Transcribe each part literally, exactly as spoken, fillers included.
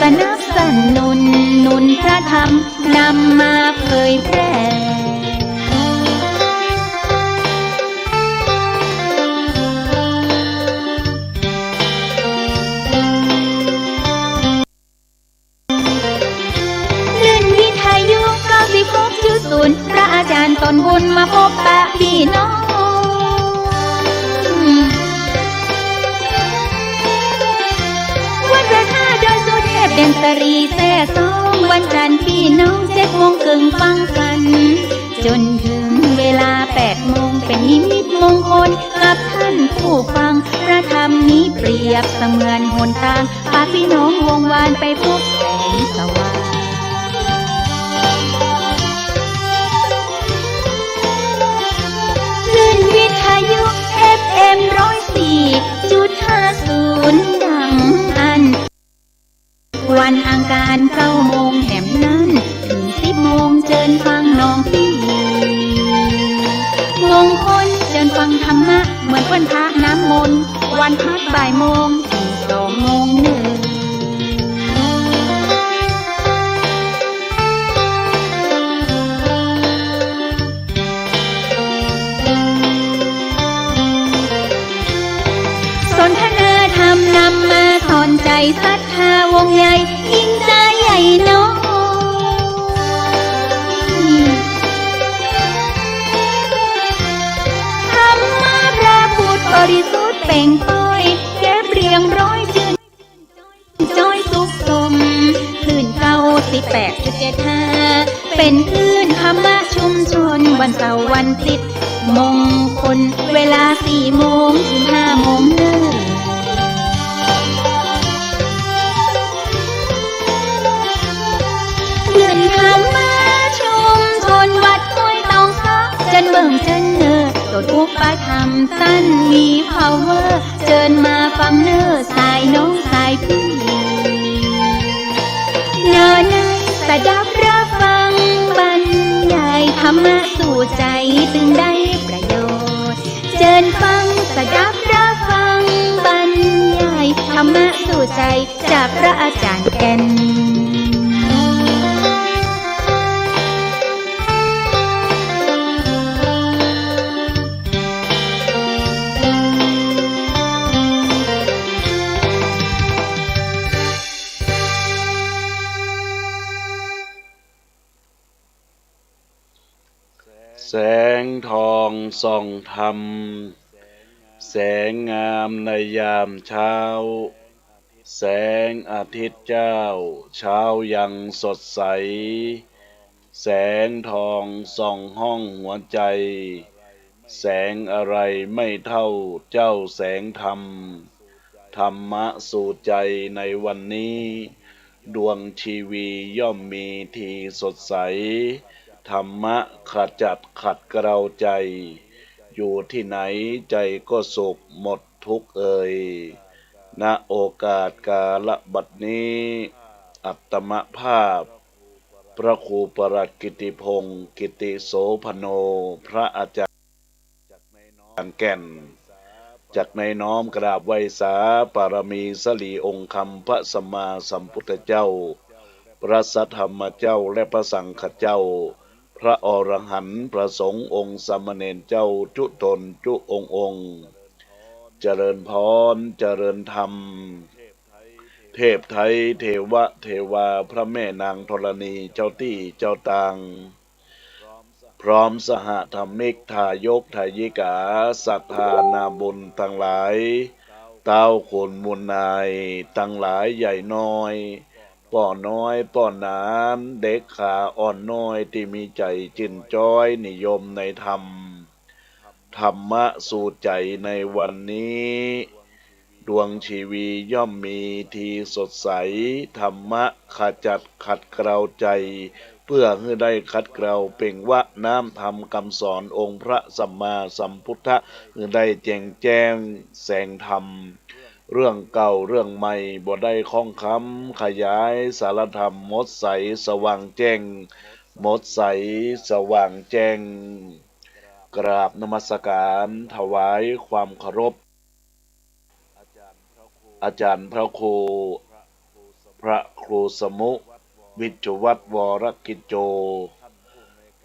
สนับสนุน หนุนพระธรรม นำมาเผยแพร่ คลื่นวิทยุ เก้าสิบหกจุดศูนย์ พระอาจารย์ต้นบุญมาพบปะปี้น้อง วัดพระธาตุดอยสุเทพ แดนสะหลีแซ่ซ้อง วันจันทร์ปี้น้อง เจ็ดโมงเกิ่งฟังกั๋น จ๋นเถิงเวลาแปดโมง เป๋นนิมิตมงคลกับต้านผู้ฟัง พระธรรมนี้เปรียบเสมือนหนตาง ปาปี้น้องวงวานไปพบแสงสว่าง คลื่นวิทยุ เอฟเอ็ม ร้อยสี่จุดห้าศูนย์ ดังอั้น วันอังคารเก้าโมงแหมนั้น เถิงสิบโมงเจิญฟังน้องปี้ มงคลเจิญฟังธรรมะ เหมือนวันพระน้ำมนต์ วันพักบ่ายโมง เถิงสองโมงเน่อ สนทนาธรรมนำมาสอนใจ๋ ศรัทธาวงใหญ่ ยิ่งใจ๋ใหญ่น้อย ธรรมะพระพุทธบริสุทธิ์เปล่งปอย เก็บเรียงร้อยจื้น จ้อยสุขสม คลื่นเก้าสิบแปดจุดเจ็ดห้า เป๋นคลื่นธรรมะชุมชน วันเสาร์วันอาทิตย์ มงคล เวลาสี่โมงเถิงห้าโมงเน่อ คลื่นธรรมะชุมชนวัดห้วยตองซ้อ เจิญเบิ่งเจิญเน่อ ต้นอุปถัมภ์ต้านมีพาวเวอร์ เจิญมาฟังเน่อ สายน้องสายปี้ เน่อใน สดับรับฟังบรรยาย ธรรมะสู่ใจ๋ตึงได้ประโยชน์ เจิญฟัง สดับรับฟังบรรยาย ธรรมะสู่ใจ๋ จากพระอาจ๋ารย์แก่น แสงทองส่องธรรม แสงงามในยามเช้า แสงอาทิตย์เจ้า เช้ายังสดใส แสงทองส่องห้องหัวใจ๋ แสงอะไรไม่เท่าเจ้าแสงธรรม ธรรมะสู่ใจ๋ในวันนี้ ดวงชีวีย่อมมีทีสดใส ธรรมะขจัดขัดเกลาใจ๋ อยู่ที่ไหนใจ๋ก็สุขหมดทุกข์เอ่ย ณ โอกาสกาละบัดนี้ อาตมาภาพ พระครูประหลัดกิติพงษ์ กิติโสภโณ พระอาจ๋ารย์ อาจ๋ารย์แก่น จักได้น้อมกราบไหว้สาบารมีสะหลีองค์คำพระสัมมาสัมพุทธเจ้า พระสัทธรรมเจ้า และพระสังฆเจ้า พระอรหันต์ พระสงฆ์องค์สามเณรเจ้า จุ๊ต๋นจุ๊องค์องค์ เจริญพร เจริญธรรม เทพไทย เทวะ เทวา พระแม่นางธรณี เจ้าตี้เจ้าตาง พร้อมสหธรรมิก ทายกทายิกา ศรัทธานาบุญตังหลาย เต้าขุนมูลนายตังหลายใหญ่น้อย ป้อน้อยป้อหนาน เด็กขาอ่อนน้อยตี้มีใจ๋จื้นจ๊อยนิยมในธรรม ธรรมะสู่ใจ๋ในวันนี้ ดวงชีวีย่อมมีทีสดใส ธรรมะขจัดขัดเกลาใจ๋ เปื้อหื้อได้ขัดเกลาเปล่งวาน้ำธรรมกำสอนองค์พระสัมมาสัมพุทธะ หื้อได้แจ่งแจ้งแสงธรรม เรื่องเก่าเรื่องใหม่บ่ได้ข้องคำ ขยายสารธรรมหมดใสสว่างแจ้ง หมดใสสว่างแจ้ง กราบนมัสการถวายความเคารพ อาจ๋ารย์พระครู พระครูสมุ วิชวัฒน์ วรกิจโจ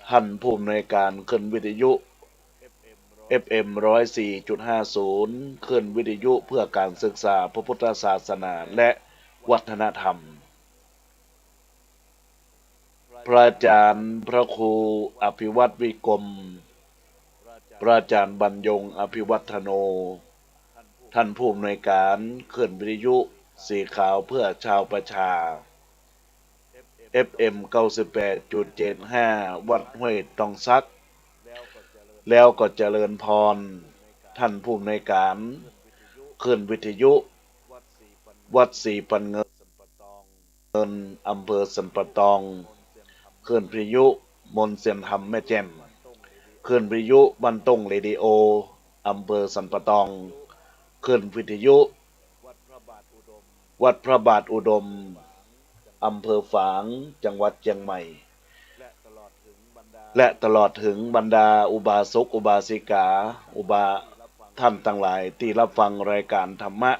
ท่านผู้อำนวยการคลื่นวิทยุ เอฟเอ็ม ร้อยสี่จุดห้าศูนย์ คลื่นวิทยุเพื่อการศึกษาพระพุทธศาสนาและวัฒนธรรม พระอาจารย์พระครูอภิวัฒน์ วิกรม พระอาจารย์บรรยง อภิวัฒโน ท่านผู้อำนวยการคลื่นวิทยุสีขาวเพื่อชาวประชา เอฟเอ็ม เก้าสิบแปดจุดเจ็ดห้า วัดห้วยตองสัก แล้วก็เจริญพร ท่านผู้อำนวยการคลื่นวิทยุ วัดสีปันเงิน เงิน อำเภอสันป่าตอง คลื่นวิทยุมนต์เสียงธรรมแม่แจ่ม คลื่นวิทยุบ้านต้งเรดิโอ อำเภอสันป่าตอง คลื่นวิทยุวัดพระบาทอุดม อำเภอฝาง จังหวัดเชียงใหม่ และตลอดถึงบรรดาอุบาสกอุบาสิกา อุบา ท่านตังหลายตี้ฮับฟังรายการธรรมะ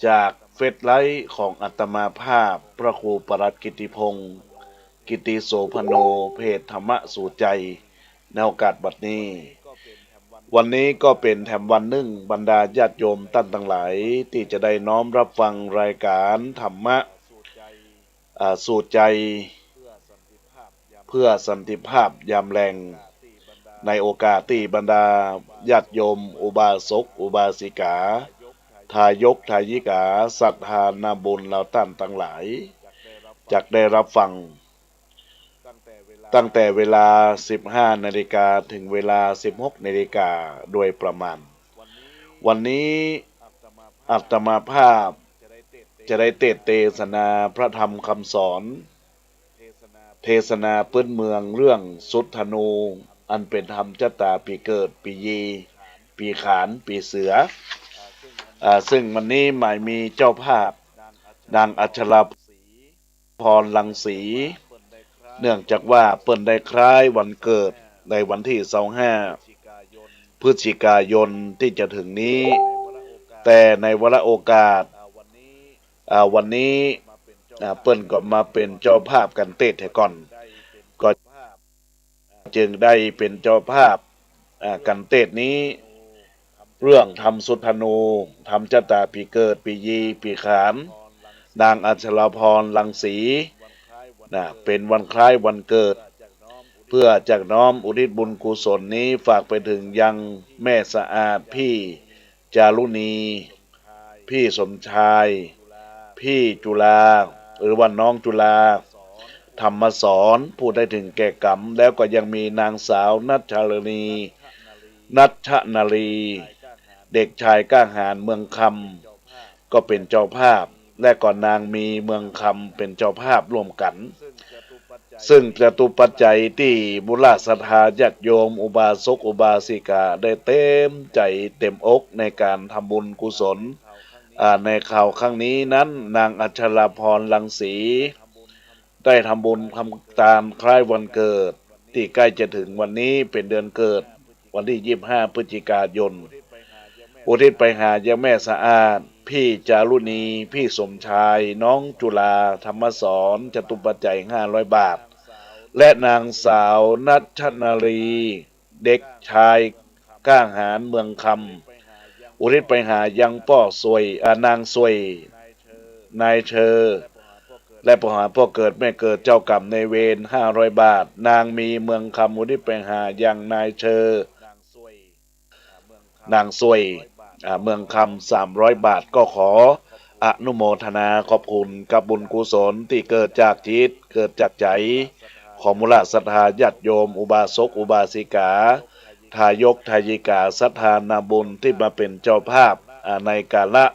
จากเฟซไลฟ์ของอาตมาภาพพระครูปลัดกิติพงศ์ กิติโสภโณ เพจธรรมะสู่ใจ ในโอกาสบัดนี้ วันนี้ก็เป๋นแถมวันนึ่ง บรรดาญาติโยมต้านตังหลายตี้จะได้น้อมฮับฟังรายการธรรมะ อ่า สู่ใจ เพื่อสันติภาพยามแลง ในโอกาสตี้บรรดาญาติโยมอุบาสกอุบาสิกา ทายกทายิกา ศรัทธานาบุญเหล่าต้านตังหลาย จักได้ฮับฟัง ตั้งแต่เวลา สิบห้านาฬิกา ถึงเวลา สิบหกนาฬิกา โดยประมาณ วันนี้อาตมาภาพจะได้เตสน์เตสนาพระธรรมคำสอน เตสนาปื๊นเมืองเรื่องสุดธนู อันเป๋นธรรมจะต๋าปี๋เกิด ปี๋ยี ปี๋ขาน ปี๋เสือ อ่า ซึ่งวันนี้หมายมีเจ้าภาพ นางอัชราพร รังสี เนื่องจากว่าเปิ้นได้คล้ายวันเกิดในวันตี้ซาวห้า พฤศจิกายนตี้จะเถิงนี้ แต่ในวาระโอกาส อ่า วันนี้ อ่า เปิ้นก็มาเป๋นเจ้าภาพกั๋นเตสน์แทนก่อน ก็จึงได้เป๋นเจ้าภาพ อ่า กั๋นเตสน์นี้ เรื่องธรรมสุดธนู ธรรมจะต๋าปี๋เกิด ปี๋ยี ปี๋ขาน นางอัชราพร รังสี นะ เป๋นวันคล้ายวันเกิด เพื่อจะน้อมอุทิศบุญกุศลนี้ฝากไปเถิงยังแม่สะอาด พี่จารุณี พี่สมชาย พี่จุฬา หรือว่าน้องจุฬา ธรรมสอน ผู้ได้เถิงแก่กรรม แล้วก็ยังมีนางสาวนัชชาลี นัชชนาลี เด็กชายกล้าหาญ เมืองคำ ก็เป๋นเจ้าภาพ และก็นางมี เมืองคำ เป๋นเจ้าภาพร่วมกั๋น ซึ่งจตุปัจจัยตี้มูลศรัทธาญาติโยมอุบาสกอุบาสิกาได้เต๋มใจ๋เต๋มอกในก๋านทำบุญกุศล อ่า ในคราวครั้งนี้นั้น นางอัชราพร รังสี ได้ทำบุญทำตานคล้ายวันเกิด ตี้ใก้จะเถิงวันนี้เป๋นเดือนเกิด วันตี้ยี่สิบห้าพฤศจิกายน อุทิศไปหายังแม่สะอาด พี่จารุณี พี่สมชาย น้องจุฬา ธรรมสอน จตุปัจจัยห้าร้อยบาท และนางสาวนัชชนาลี เด็กชายกล้าหาญ เมืองคำ อุทิศไปหายังป้อสวย อ่า นางสวย นายเชอ และไปหาป้อเกิดแม่เกิดเจ้ากรรมนายเวรห้าร้อยบาท นางมี เมืองคำ อุทิศไปหายังนายเชอ นางสวย อ่า เมืองคำ สามร้อยบาท ก็ขออนุโมทนาขอบคุณกับบุญกุศลตี้เกิดจากจิต เกิดจากใจ๋ ของมูลศรัทธาญาติโยมอุบาสกอุบาสิกา ทายกทายิกา ศรัทธานาบุญตี้มาเป๋นเจ้าภาพ อ่า ในกาละ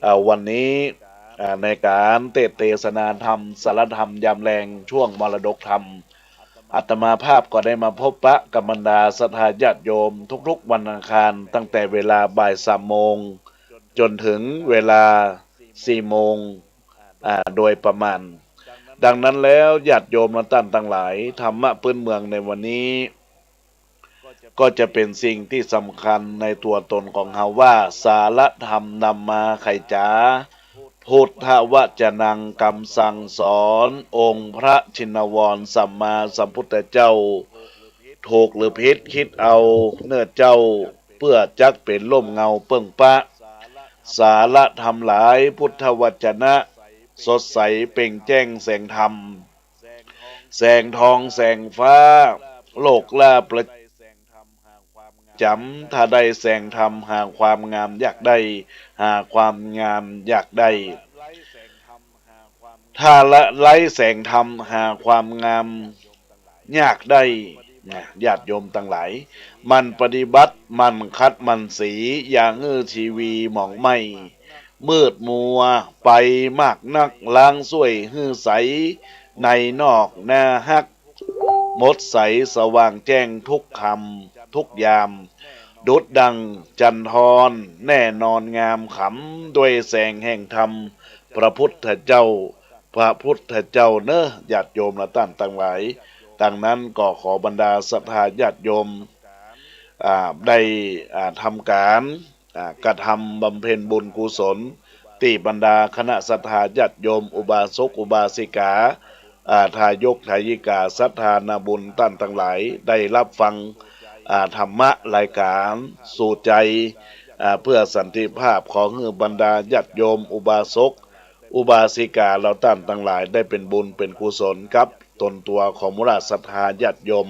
อ่า วันนี้ อ่า ในก๋านเตสน์เตสนาธรรม สารธรรมยามแลง ช่วงมรดกธรรม อาตมาภาพก็ได้มาพบปะกับบรรดาศรัทธาญาติโยมทุกๆวันอังคาร ตั้งแต่เวลาบ่ายสามโมง จ๋นเถิงเวลาสี่โมง อ่า โดยประมาณ ดังนั้นแล้วญาติโยมและต้านตังหลาย ธรรมะปื๊นเมืองในวันนี้ ก็จะเป๋นสิ่งตี้สำคัญในตั๋วตนของเฮาว่า สารธรรมนำมาไขจ๋า พุทธวจนัง กำสั่งสอนองค์พระชินวรสัมมาสัมพุทธเจ้า ถูกหรือผิด คิดเอาเน่อเจ้า เปื้อจักเป๋นร่มเงาเปิ้งปะ สาระธรรมหลาย พุทธวจนะ สดใสเปล่งแจ้งแสงธรรม แสงทองแสงฟ้า โลกลาประจ๋ำ ถ้าได้แสงธรรมหาความงามยากได้ หาความงามยากได้ ถ้าละไร้แสงธรรมหาความงามยากได้ นะ ญาติโยมตังหลาย หมั่นปฏิบัติ หมั่นขัดหมั่นสี อย่าหื้อชีวีหมองไหม้ มืดมัวไปมากนัก ล้างส้วยหื้อใส ในนอกนาฮัก หมดใสสว่างแจ้งทุกคำทุกยาม ดุจดังจันทร์ทร แน่นอนงามขำ ด้วยแสงแห่งธรรม พระพุทธเจ้า พระพุทธเจ้าเน่อ ญาติโยมและต้านตังหลาย ดังนั้นก็ขอบรรดาศรัทธาญาติโยม อ่า ได้ อ่า ทำก๋าน อ่า กระทำบำเพ็ญบุญกุศล ตี้บรรดาคณะศรัทธาญาติโยม อุบาสกอุบาสิกา อ่า ทายกทายิกา ศรัทธานาบุญต้านตังหลาย ได้ฮับฟัง อ่า ธรรมะรายก๋านสู่ใจ๋ อ่า เพื่อสันติภาพ ขอหื้อบรรดาญาติโยม อุบาสก อุบาสิกา เฮาต้านตังหลาย ได้เป๋นบุญเป๋นกุศลกับตนตั๋วของหมู่เหล่าศรัทธาญาติโยม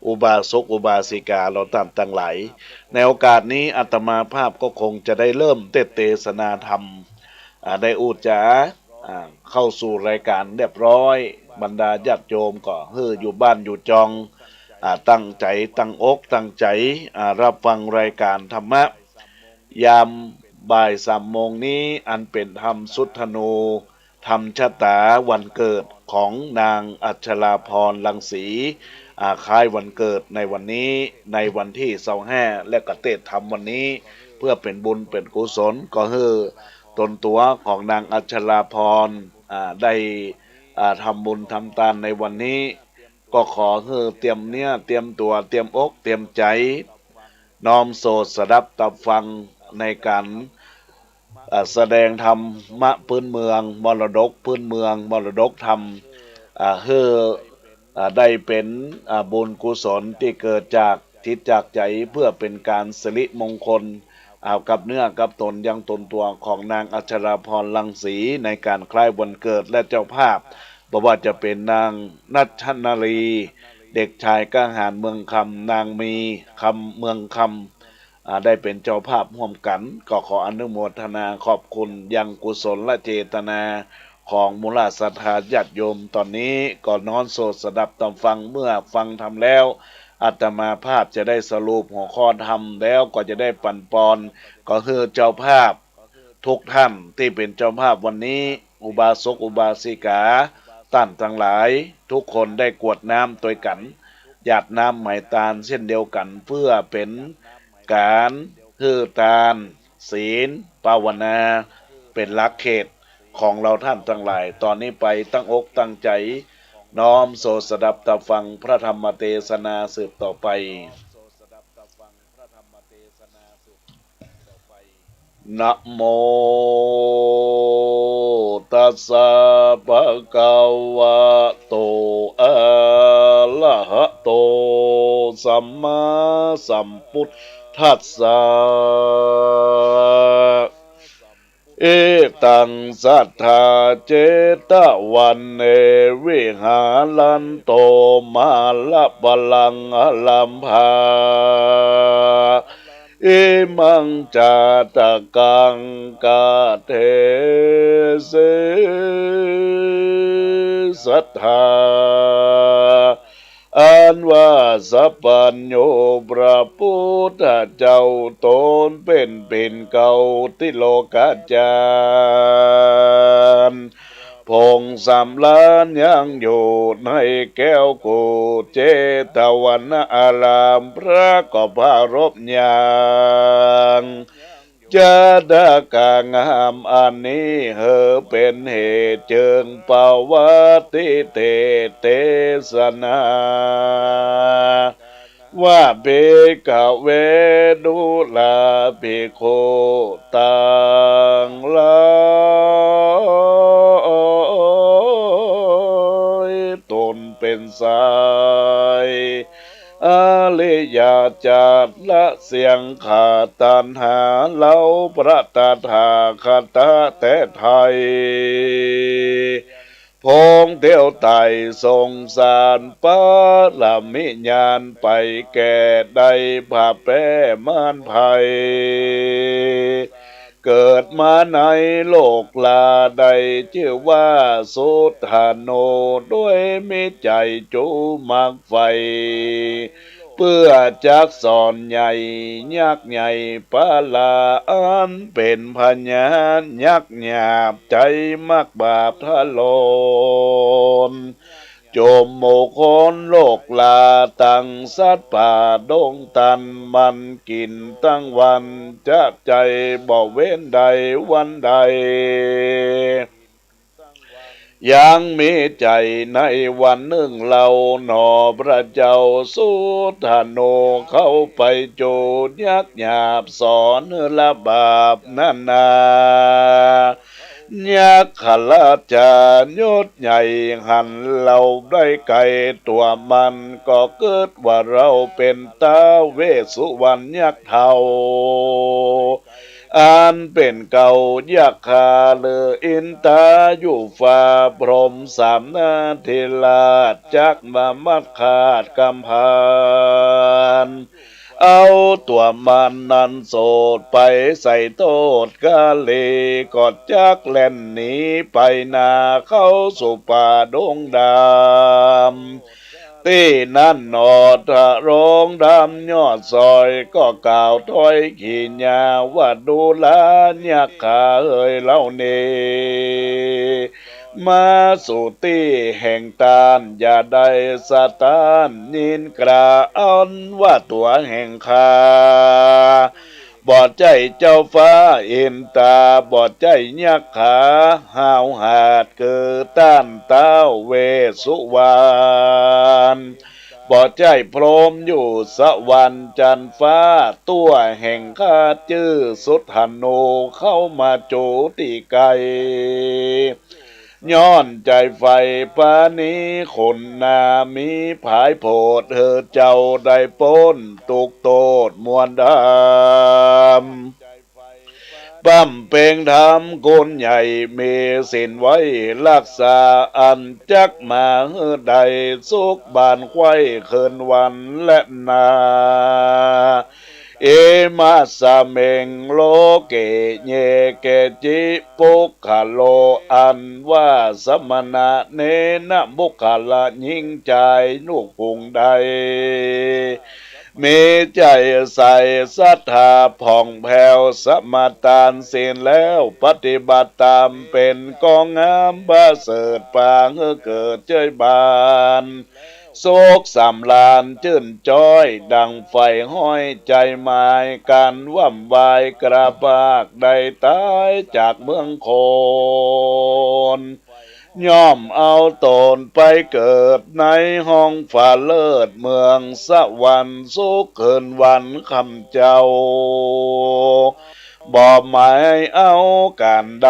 อุบาสกอุบาสิกา เฮาต้านตังหลาย ในโอกาสนี้อาตมาภาพก็คงจะได้เริ่มเตสน์เตสนาธรรม อ่า ได้อู้จ๋า อ่า เข้าสู่รายก๋านเรียบร้อย บรรดาญาติโยมก็หื้ออยู่บ้านอยู่จอง อ่า ตั้งใจ๋ ตั้งอกตั้งใจ๋ อ่า ฮับฟังรายก๋านธรรมะ ยามบ่ายสามโมงนี้ อันเป๋นธรรมสุทธนู ธรรมชะตาวันเกิดของนางอัชราพร รังสี อ่า คล้ายวันเกิดในวันนี้ ในวันตี้ซาวห้า และก็เตสน์ธรรมวันนี้ เพื่อเป๋นบุญเป๋นกุศล ก็หื้อตนตั๋วของนางอัชราพร อ่า ได้ อ่า ทำบุญทำตานในวันนี้ ก็ขอหื้อเตรียมเนื้อเตรียมตั๋ว เตรียมอกเตรียมใจ๋ น้อมโสตสดับตับฟังในก๋าน เอ่อ แสดงธรรมะพื้นเมือง มรดกพื้นเมือง มรดกธรรม อ่า หื้อ อ่า ได้เป๋น อ่า บุญกุศลตี้เกิดจากจิตจากใจ๋ เพื่อเป๋นก๋านสิริมงคล เอากับเนื้อกับต๋นยังตนตั๋วของนางอัชราพร รังสี ในก๋านคล้ายวันเกิด และเจ้าภาพ บ่ว่าจะเป๋นนางนัชนาลี เด็กชายกล้าหาญเมืองคำ นางมีคำเมืองคำ อ่า ได้เป๋นเจ้าภาพฮ่วมกั๋น ก็ขออนุโมทนาขอบคุณยังกุศลเจตนาของหมู่เหล่าศรัทธาญาติโยม ต๋อนนี้ก็น้อมโสตสดับตับฟัง เมื่อฟังธรรมแล้ว อาตมาภาพจะได้สรุปหัวข้อธรรม แล้วก็จะได้ปั๋นปอน ก็หื้อเจ้าภาพทุกท่านตี้เป๋นเจ้าภาพวันนี้ อุบาสกอุบาสิกา ต้านตังหลาย ทุกคนได้กรวดน้ำตวยกั๋น หยาดน้ำไหมตานเช่นเดียวกั๋น เพื่อเป๋นก๋านหื้อตาน ศีล ภาวนา เป๋นหลักเขตของเฮาต้านตังหลาย ต๋อนนี้ไปตั้งอกตั้งใจ๋ น้อมโสตสดับตับฟังพระธรรมเตสนาสืบต่อไป นะโม ตัสสะ ภะคะวะโต อะระหะโต สัมมาสัมพุทธัสสะ เอตัง สัตถา เจตะวันเน วิหารันโต มาระปะรัง อะรัมภา อิมัง จาตะกัง กะเทเส สัตถา อันว่าสัพพัญญูพระพุทธเจ้า ต๋นเป๋นปิ่นเกล้าติโลกาจารย์ ผงสำราญยังอยู่ในแก้วกู่เจตวนาราม พระก็ปรารภยัง จาตกะงามอันนี้ หื้อเป๋นเหตุเจิ่งปวัตติเตสน์เตสนา ว่า ภิกขะเว ดูราภิกขุตังหลา สาย อริยะจักละเสี้ยงขาดตัณหา เฮาพระตถาคตะแต๊ไท้ พงเตียวไต่สงสาร ปารมีญาณไปแก่ ได้ผะแป๊มารไพร่ เกิดมาในโลกลา ได้จื้อว่าสุทธาโน ด้วยมีใจ๋จู๋มักใฝ่ เปื้อจักสอนใหญ่ ยักษ์ใหญ่ปาลา อันเป๋นพญายักษ์หยาบ ใจ๋มักบาปทะลน จุมหมู่คนโลกลา ตังสัตว์ป่าดงตัน มันกิ๋นตังวัน จะใจ๋บ่เว้นได้วันใด ยังมีใจ๋ในวันหนึ่งเล่าหนอ พระเจ้าสุทธาโน เข้าไปจู๋ยักษ์หยาบ สอนหื้อละบาปนานา ยักขราชายศใหญ่หันเฮาได้ไก๋ตั๋วมัน ก็กึ๊ดว่าเฮาเป๋นท้าวเวสสุวรรณยักษ์เฒ่า อันเป๋นเก๊ายักขา ลืออินตาอยู่ฟ้า พรหมสามนาทิราช จักนำมาฆาตกำพร้าน เอาตั๋วมันนั้นโสดไปใส่โต้ษกาเล ก็จักแล่นหนีไปนาเข้าสู่ป่าดงดำ ตี้นั้นหนอ ทรงดำยอดซอย ก็กล่าวถ้อยขีญาว่า ดูรายักขาเหยเฮานี้ มาสู่ตี้แห่งต้าน อย่าได้สะต้าน ยินกล่าวอันว่าตั๋วแห่งข้า บ่ใจ้เจ้าฟ้าอินตา บ่ใจ้ยักขาห้าวหาญ คือต้านท้าวเวสสุวรรณ บ่ใจ้พรหมอยู่สวรรค์จันทร์ฟ้า ตั๋วแห่งข้าจื้อสุทธาโน เข้ามาจู๋ตี้ใก้ ย้อนใจ๋ใฝ่ปราณีขุนนา มีผายโผดหื้อเจ้าได้ป๊นตุ๊กข์โต้ษมวลธรรม บำเพ็งธรรมคุณใหญ่ มีศีลไว้ฮักษา อันจักมาหื้อได้สุขบานไขว้คืนวันแลนา อิมาสเมง โลเก เย เกจิ ปุคคโล อันว่าสมณะเณนะ บุคคละหญิงจายลูกผู้ใด มีใจ๋ใสศรัทธาผ่องแผ้ว สมาตานศีลแล้วปฏิบัติต๋าม เป๋นของงามประเสริฐ ปางหื้อเกิดเจยบาน สุขสำราญจื้นจ๊อย ดั่งใฝ่ห้อยใจ๋หมาย ก๋านว่ำวายกระพาก ได้ต๋ายจากเมืองคน ย่อมเอาต๋นไปเกิดในห้องฟ้าเลิศ เมืองสวรรค์สุขคืนวันค่ำเจ้า บ่หมายเอาก๋านใด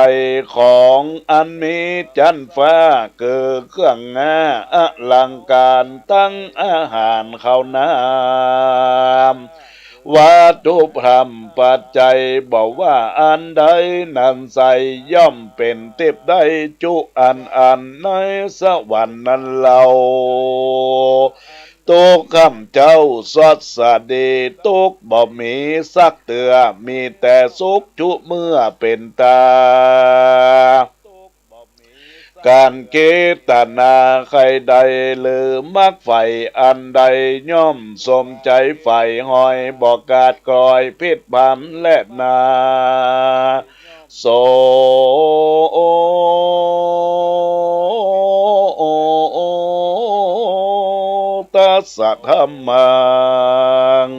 ของอันมีจันทร์ฟ้า คือเครื่องงาอลังก๋าน ตังอาหารข้าวน้ำ วัตถุพร่ำปัจจัย บ่ว่าอันใดนั้นไส้ ย่อมเป๋นติ๊บได้จุอันอัน ในสวรรค์นั้นเล่า ตุ๊กข์ค่ำเจ้าสดสดี ตุ๊กข์บ่มีสักเตื้อ มีแต่สุขจุเมื่อเป๋นต๋า ก๋านเกตนาใค่ได้ หรือมักใฝ่อันใด ย่อมสมใจ๋ใฝ่ห้อย บ่ขาดคลอยผิดพลั้งแลนา โส ตัสสะธัมมัง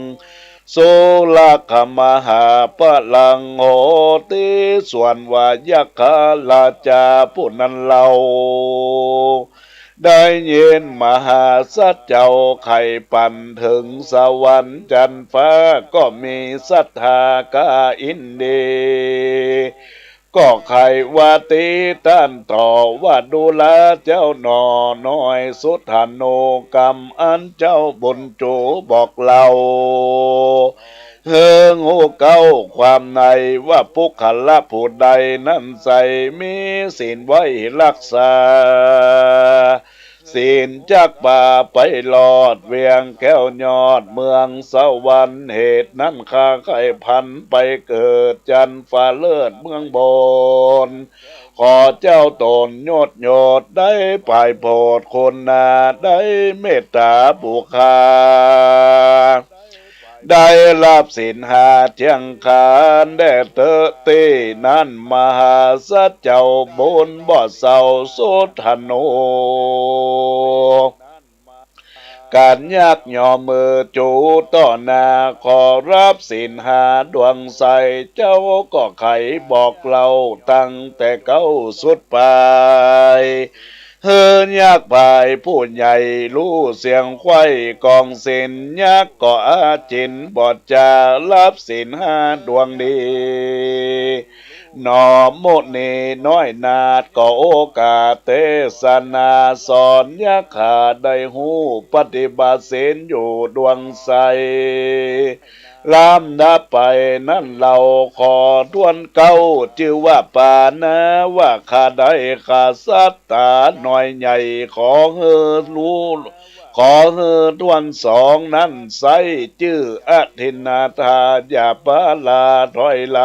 สุระขะมหาปะลังโหติ ส่วนว่ายักขราชาผู้นั้นเล่า ได้ยินมหาสัตว์เจ้าใค่ปันเถิงสวรรค์จันทร์ฟ้า ก็มีศรัทธาใค่อินดี ก็ใค่ว่าตี้ต้านต่อว่า ดูราเจ้าหน่อ หน้อยสุทธานุกรรม อันเจ้าบุญจูบอกเล่า หื้อฮู้เก๊าความในว่า ปุคคละผู้ใดนั้นใส่ มีศีลไว้ฮักษา ศีลจักปาไปรอด เวียงแก้วยอดเมืองสวรรค์ เหตุนั้นข้าใค่ผันไปเกิด จันทร์ฟ้าเลิศเมืองบน ขอเจ้าตนยอดยอด ได้ปายโผดคุณนา ได้เมตตาบุคคา ได้ฮับศีลห้าเที่ยงคาน แด่เต๊อะตี้นั้น มหาสัจเจ้าบุญบ่เศร้า สุทธานุ กั๋นยักย่อมือจูต่อหน้า ขอฮับศีลห้าดวงใส เจ้าก็ใค่บอกเล่า ตั้งแต่เก๊าสุดปาย หื้อยักษ์ปายผู้ใหญ่ ฮู้เสียงใคว่กองศีล ยักษ์ก็อาจินบ่จา ฮับศีลห้าดวงดี หนอมุนีน้อยนาถ ก็โอกาสเตสนา สอนยักขาได้ฮู้ ปฏิบัติศีลอยู่ดวงใส ลำดับไปนั้นเล่า ขอทวนเก๊า จื้อว่าปานะ ว่าข้าได้ฆ่าสัตว์ต๋าน้อยใหญ่ ขอหื้อฮู้ ขอหื้อทวนสองนั้นไส้ จื้ออทินนาถา อย่าปะละถอยไหล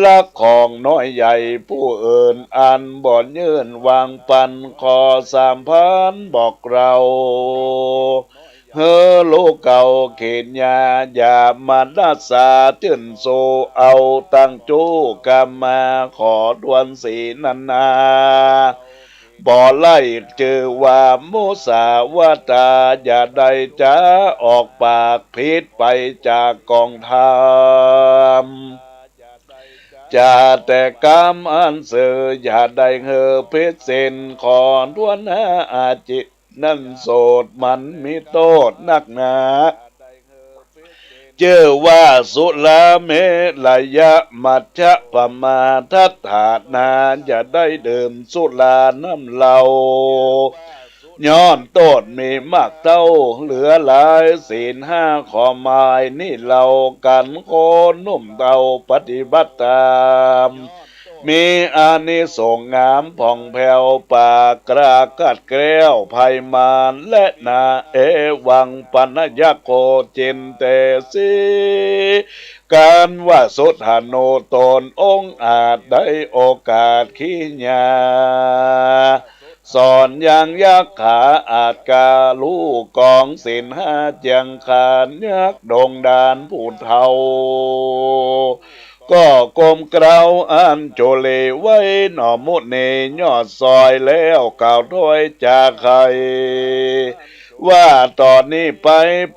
ลักของน้อยใหญ่ผู้อื่น อันบ่ยื่นวางปัน ขอสามพรานบอกเล่า หื้อฮู้เก๊าขีดยา อย่ามานัสสาจื้นสู้ เอาตังจู้กรรมา ขอทวนสี่นั้นนา บ่ไล่จื้อว่ามุสาวาทา อย่าได้จ๋าออกปากผิดไปจากกองธรรม จ๋าแต่กำอันซื่อ อย่าได้หื้อผิดศีล ขอทวนห้าอาจิน นั้นโสษมันมีโต้ษนักหนา จื้อว่าสุราเมรยะ มัชฌะปมาทัฏฐานา อย่าได้ดื่มสุราน้ำเหล้า ย้อนโต้ษมีมากเต้าเหลือหลาย ศีลห้าข้อหมายนี้เล่า กั๋นคนหนุ่มเฒ่าปฏิบัติต๋าม มีอานิสงส์งามผ่องแผ้ว ปราศจากขัดแคล้วภัยมารและนา เอวังปัณณยัคโค จินเตสิ กันว่าสุทธานุตนองอาจได้โอกาสขีดยา สอนยังยักขาอาจกา ฮู้กองศีลห้าเที่ยงคาน ยักดงดานผู้เฒ่า ก็ก้มเกล้าอัญชลีไว้หนอมุนียอดซอย แล้วกล่าวถ้อยจาไข ว่าต่อนี้ไป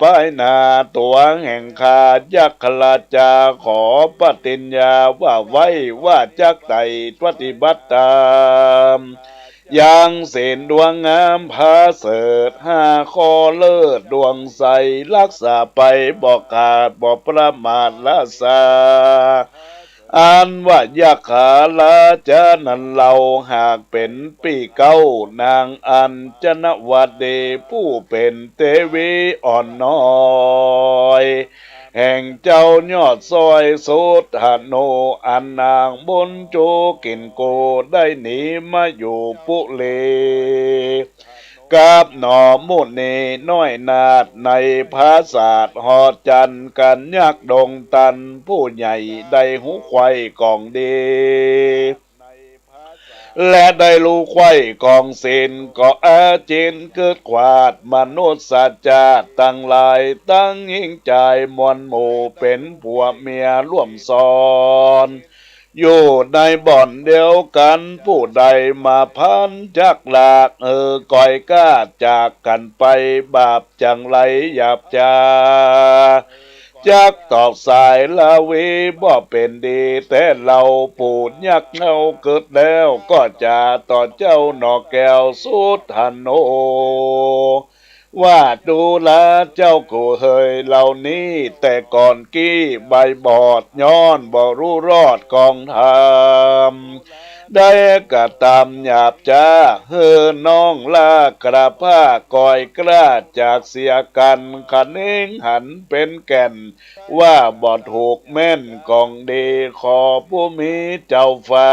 ภายหน้าตั๋วแห่งข้ายักขราชา ขอปฏิญญาว่าไว้ ว่าจักไต่ปฏิบัติต๋าม ยังศีลดวงงามผาเสริฐห้าข้อเลิศดวงใส ฮักษาไปบ่ขาดบ่ประมาทละสา อันว่ายักขาราชานั้นเล่า หากเป๋นปี้เก๊านางอัญชนวดี ผู้เป๋นเตวีอ่อนน้อย แห่งเจ้ายอดซอยสุทธานุ อันนางบุญจูกิ๋นกูได้หนีมาอยู่ปุรี กับหนอมุนีน้อยนาถ ในผาสาทหอจันทร์ กั๋นยักดงตันผู้ใหญ่ ได้ฮู้ใคว่กองดี และได้ฮู้ใคว่กองศีล ก็อาจินกึ๊ดขวาดมนุษย์ชาติตังหลาย ตังหญิงจายมวลหมู่ เป๋นผัวเมียร่วมซ้อน อยู่ในบ่อนเดียวกั๋น ผู้ใดมาพันจักลาก หื้อก้อยกล้าจากกั๋นไป บาปจั่งไรหยาบจ๊า จักตอกสายละวีบ่เป๋นดี แต่เฮาผู้ยักเฮากึ๊ดแล้ว ก็จาต่อเจ้าหนอแก้วสุทธานุ ว่าดูราเจ้ากู่เหยเหล่านี้ แต่ก่อนกี้ใบบอด ย้อนบ่ฮู้รอดกองธรรม ได้กระตำหยาบจ๊า หื้อน้องลากระพร้า ก่อยกล้าจากเสียกั๋น ขะเน้งหันเป๋นแก่น ว่าบ่ถูกแม่นก๋องดี ขอผู้มีเจ้าฟ้า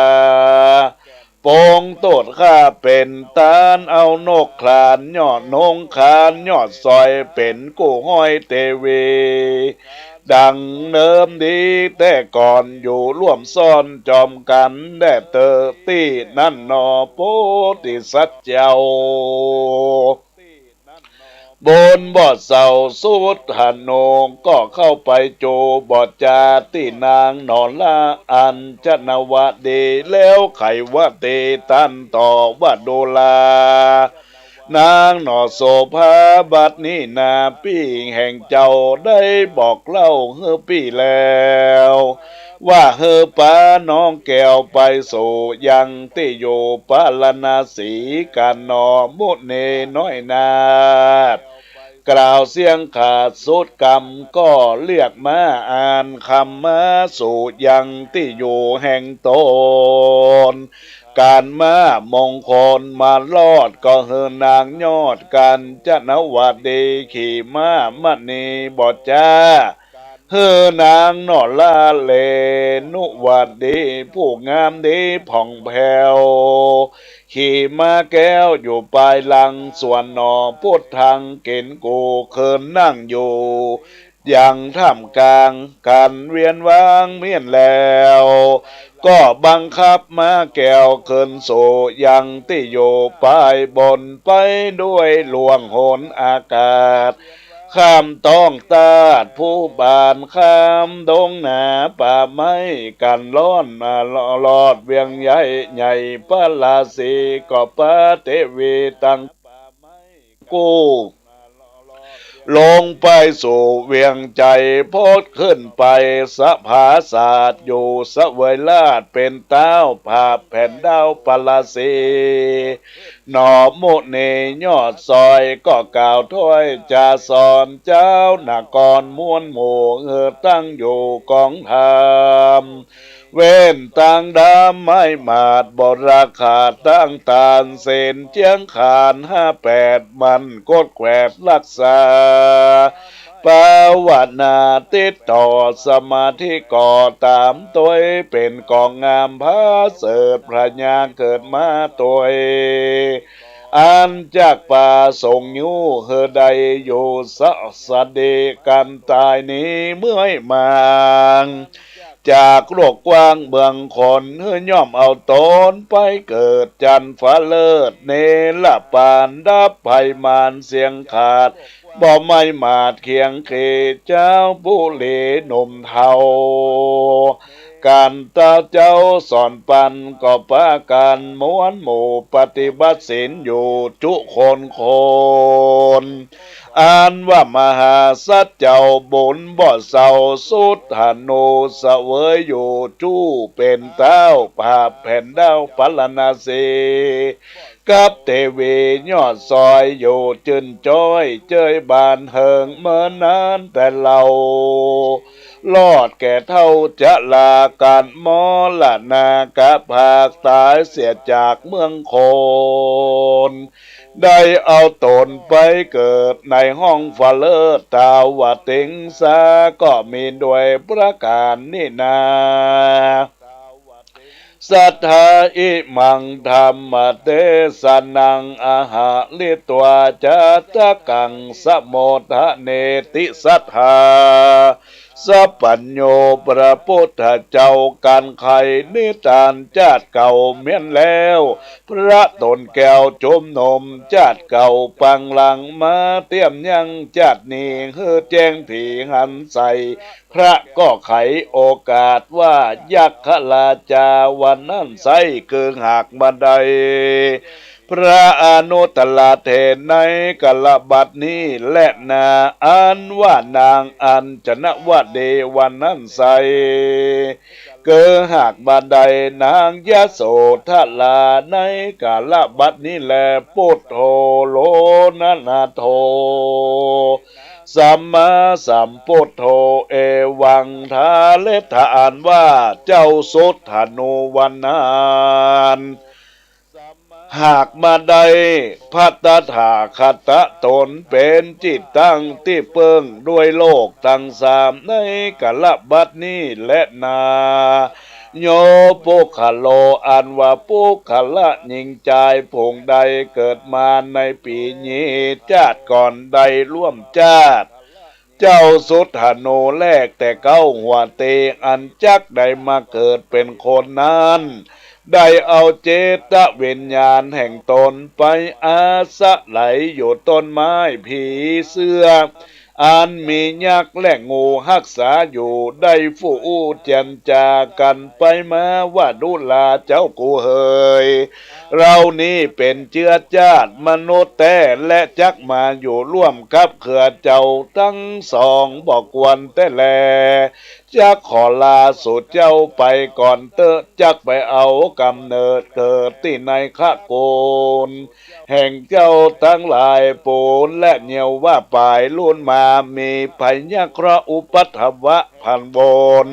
ปรงโต้ษข้าเป๋นตาน เอานกขลานยอดนงขานยอดซอย เป๋นกู้ฮ้อยเตวี ดังเดิมดีแต่ก่อน อยู่ร่วมซ่อนจอมกั๋น แด่เต๊อะตี้นั้นหนอ โพธิสัตว์เจ้า บุญบ่เศร้าสุดหนอ ก็เข้าไปจูบ่จา ตี้นางหนอละอัญชนวดี แล้วไขว่าตี้ตันต่อว่าดูรา นางหนอโสภา บัดนี้นาปี้แห่งเจ้าได้บอกเล่าหื้อปี้แล้ว ว่าหื้อปาน้องแก้วไปสู่ยังตี้อยู่ปาราณสีกั๋นหนอ มุนีน้อยนาฏ กล่าวเสียงขาดสุดกำ ก็เรียกมาอ่านคำมาสู่ยังตี้อยู่แห่งตน ก๋านมามงคลมารอด ก็หื้อนางยอดกัญจนวดี ขี่ม้ามณีบ่จา หื้อนางหนอละเลนุวดี ผู้งามดีผ่องแผ้ว ขี่ม้าแก้วอยู่ปายหลัง ส่วนหนอพุทธังกิ๋นกู เคินนั่งอยู่ยังท่ามกลาง กั๋นเวียนวางเมี้ยนแล้ว ก็บังคับม้าแก้วเคินสู่ยังตี้อยู่ปายบน ไปด้วยล่วงหนอากาศ ข้ามต้องตาดภูบาน ข้ามดงหนาป่าไม้ กั๋นล่อนมาลอดเวียงใหญ่ ใหญ่พระราศี ก็ปาเตวีตัง กู้ ลงไปสู่เวียงใจ๋ พอขึ้นไปสภาศาสตร์ อยู่เสวยราชย์เป๋นเต๊า ผาบแผ่นดาวปาราสี หนอมุนียอดซอย ก็กล่าวถ้อยจาสอน เจ้านครมวลหมู่ หื้อตั้งอยู่กองธรรม เว้นตางดำไม้หมาด บ่ราขาดตางตาน ศีลเจียงขานห้าแปด หมั่นกดแกวดรักษา ภาวนาติดต่อสมาธิ ก่อต๋ามตวยเป๋นกองงาม ผาเสริฐพญาเกิดมาตวย อันจักประสงค์อยู่ หื้อได้อยู่สะสะดี กั๋นต๋ายหนีเมื่อยมาง จากโลกกว้างเมืองคน หื้อย่อมเอาต๋นไปเกิดจันทร์ฟ้าเลิศ เนรปานดับภัยมารเสียงขาด บ่ไม้หมาดเคียงเข เจ้าปุรีหนุ่มเฒ่า กั๋นเต๊าเจ้าสอนปัน ก็ปากั๋นมวลหมู่ปฏิบัติศีลอยู่จุคนคน อันว่ามหาสัตว์เจ้าบุญบ่เศร้าสุดหนอ เสวยอยู่จุเป๋นเต๊า ผาบแผ่นดาวปาราณสี กับเตวียอดซอย อยู่จื้นจ้อยเจยบานเฮิง เมินนานแต่เล่า รอดแก่เฒ่าจะลา กั๋นมรณา กะผากต๋ายเสียจากเมืองคน ได้เอาต๋นไปเกิดในห้องฟ้าเลิศ ตาวติงสา ก็มีด้วยประก๋านนี้นา สัทธา อิมัง ธัมมเตสะนัง อะหะริตวา จะตะกัง สะโมทะเนติ สัทธา สัพพัญญู พระปุทธเจ้า กั๋นไขนิตานจาติเก่าเมี้ยนแล้ว พระต๋นแก้วจุมนุม จาติเก่าปังหลังมา เตียมยังจาตินี้ หื้อแจ้งผีหันใส พระก็ไขโอกาสว่า ยักขราชา วันนั้นไส้คือหากบ่ได้ พระอนุตตรเถรในกาลบัดนี้แลนา อันว่านางอัญชนวดีวันนั้นไซร้ เกอหากบ่าใดนางยโสธราในกาลบัดนี้แล ปุตโธ โรนะนาโถ สัมมาสัมปุตโธ เอวัง ทาเลถะอันว่าเจ้าสุทธาโนวันนั้น หากบ่าใดพระตถาคตะต๋นเป๋นตี้ตั้งตี้เปิ้งด้วยโลกตังสามในกาลบัดนี้แลนา โย ปุคคโล อันว่าปุคคละญิงจายผู้ใดเกิดมาในปี๋นี้ จาติก่อนได้ร่วมจาติ เจ้าสุทธาโนแรกแต่เก๊าหัวเต อันจักได้มาเกิดเป๋นคนนั้น ได้เอาเจตวิญญาณแห่งต๋นไปอาศัยอยู่ต้นไม้ผีเสื้อ อันมียักษ์และงูฮักษาอยู่ ได้ฟู่อู้เจียรจากั๋นไปมาว่า ดูราเจ้ากูเหย เฮานี้เป๋นเจื๊อจาติมนุษย์แต๊ และจักมาอยู่ร่วมกับเขรือเจ้าตังสองบ่ควรแต๊แล จักขอลาสูเจ้าไปก่อนเต๊อะ จักไปเอาก๋ำเนิดเกิดตี้ในขะกูล แห่งเจ้าตังหลายปู๋นและเยียวว่าป๋ายลูนมา มีภัยยะเคราะห์อุปัทวะผันวน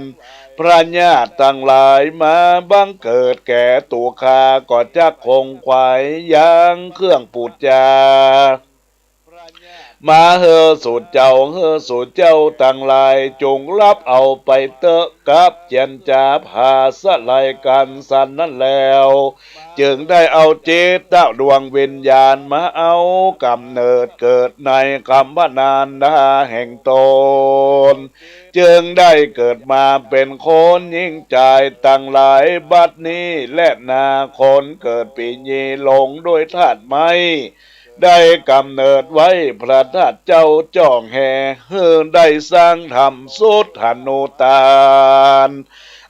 พญาติตังหลายมาบังเกิดแก่ตั๋วข้า ก็จักคงไขว่ยังเครื่องปู๋จา มาเฮอสูเจ้า เฮอสูเจ้าตังหลาย จงฮับเอาไปเต๊อะ กับเจียรจาผาสะไหลกั๋นสันนั้นแล้ว จึงได้เอาเจตดวงวิญญาณมาเอาก๋ำเนิดเกิดในคัมภะมารดาแห่งต๋น จึงได้เกิดมาเป๋นคนญิงจายตังหลาย บัดนี้แลนา คนเกิดปี๋นี้ลงด้วยธาตุไม้ ได้ก๋ำเนิดไว้พระธาตุเจ้าจ้องแฮ หื้อได้สร้างธรรมสุทธานุตาน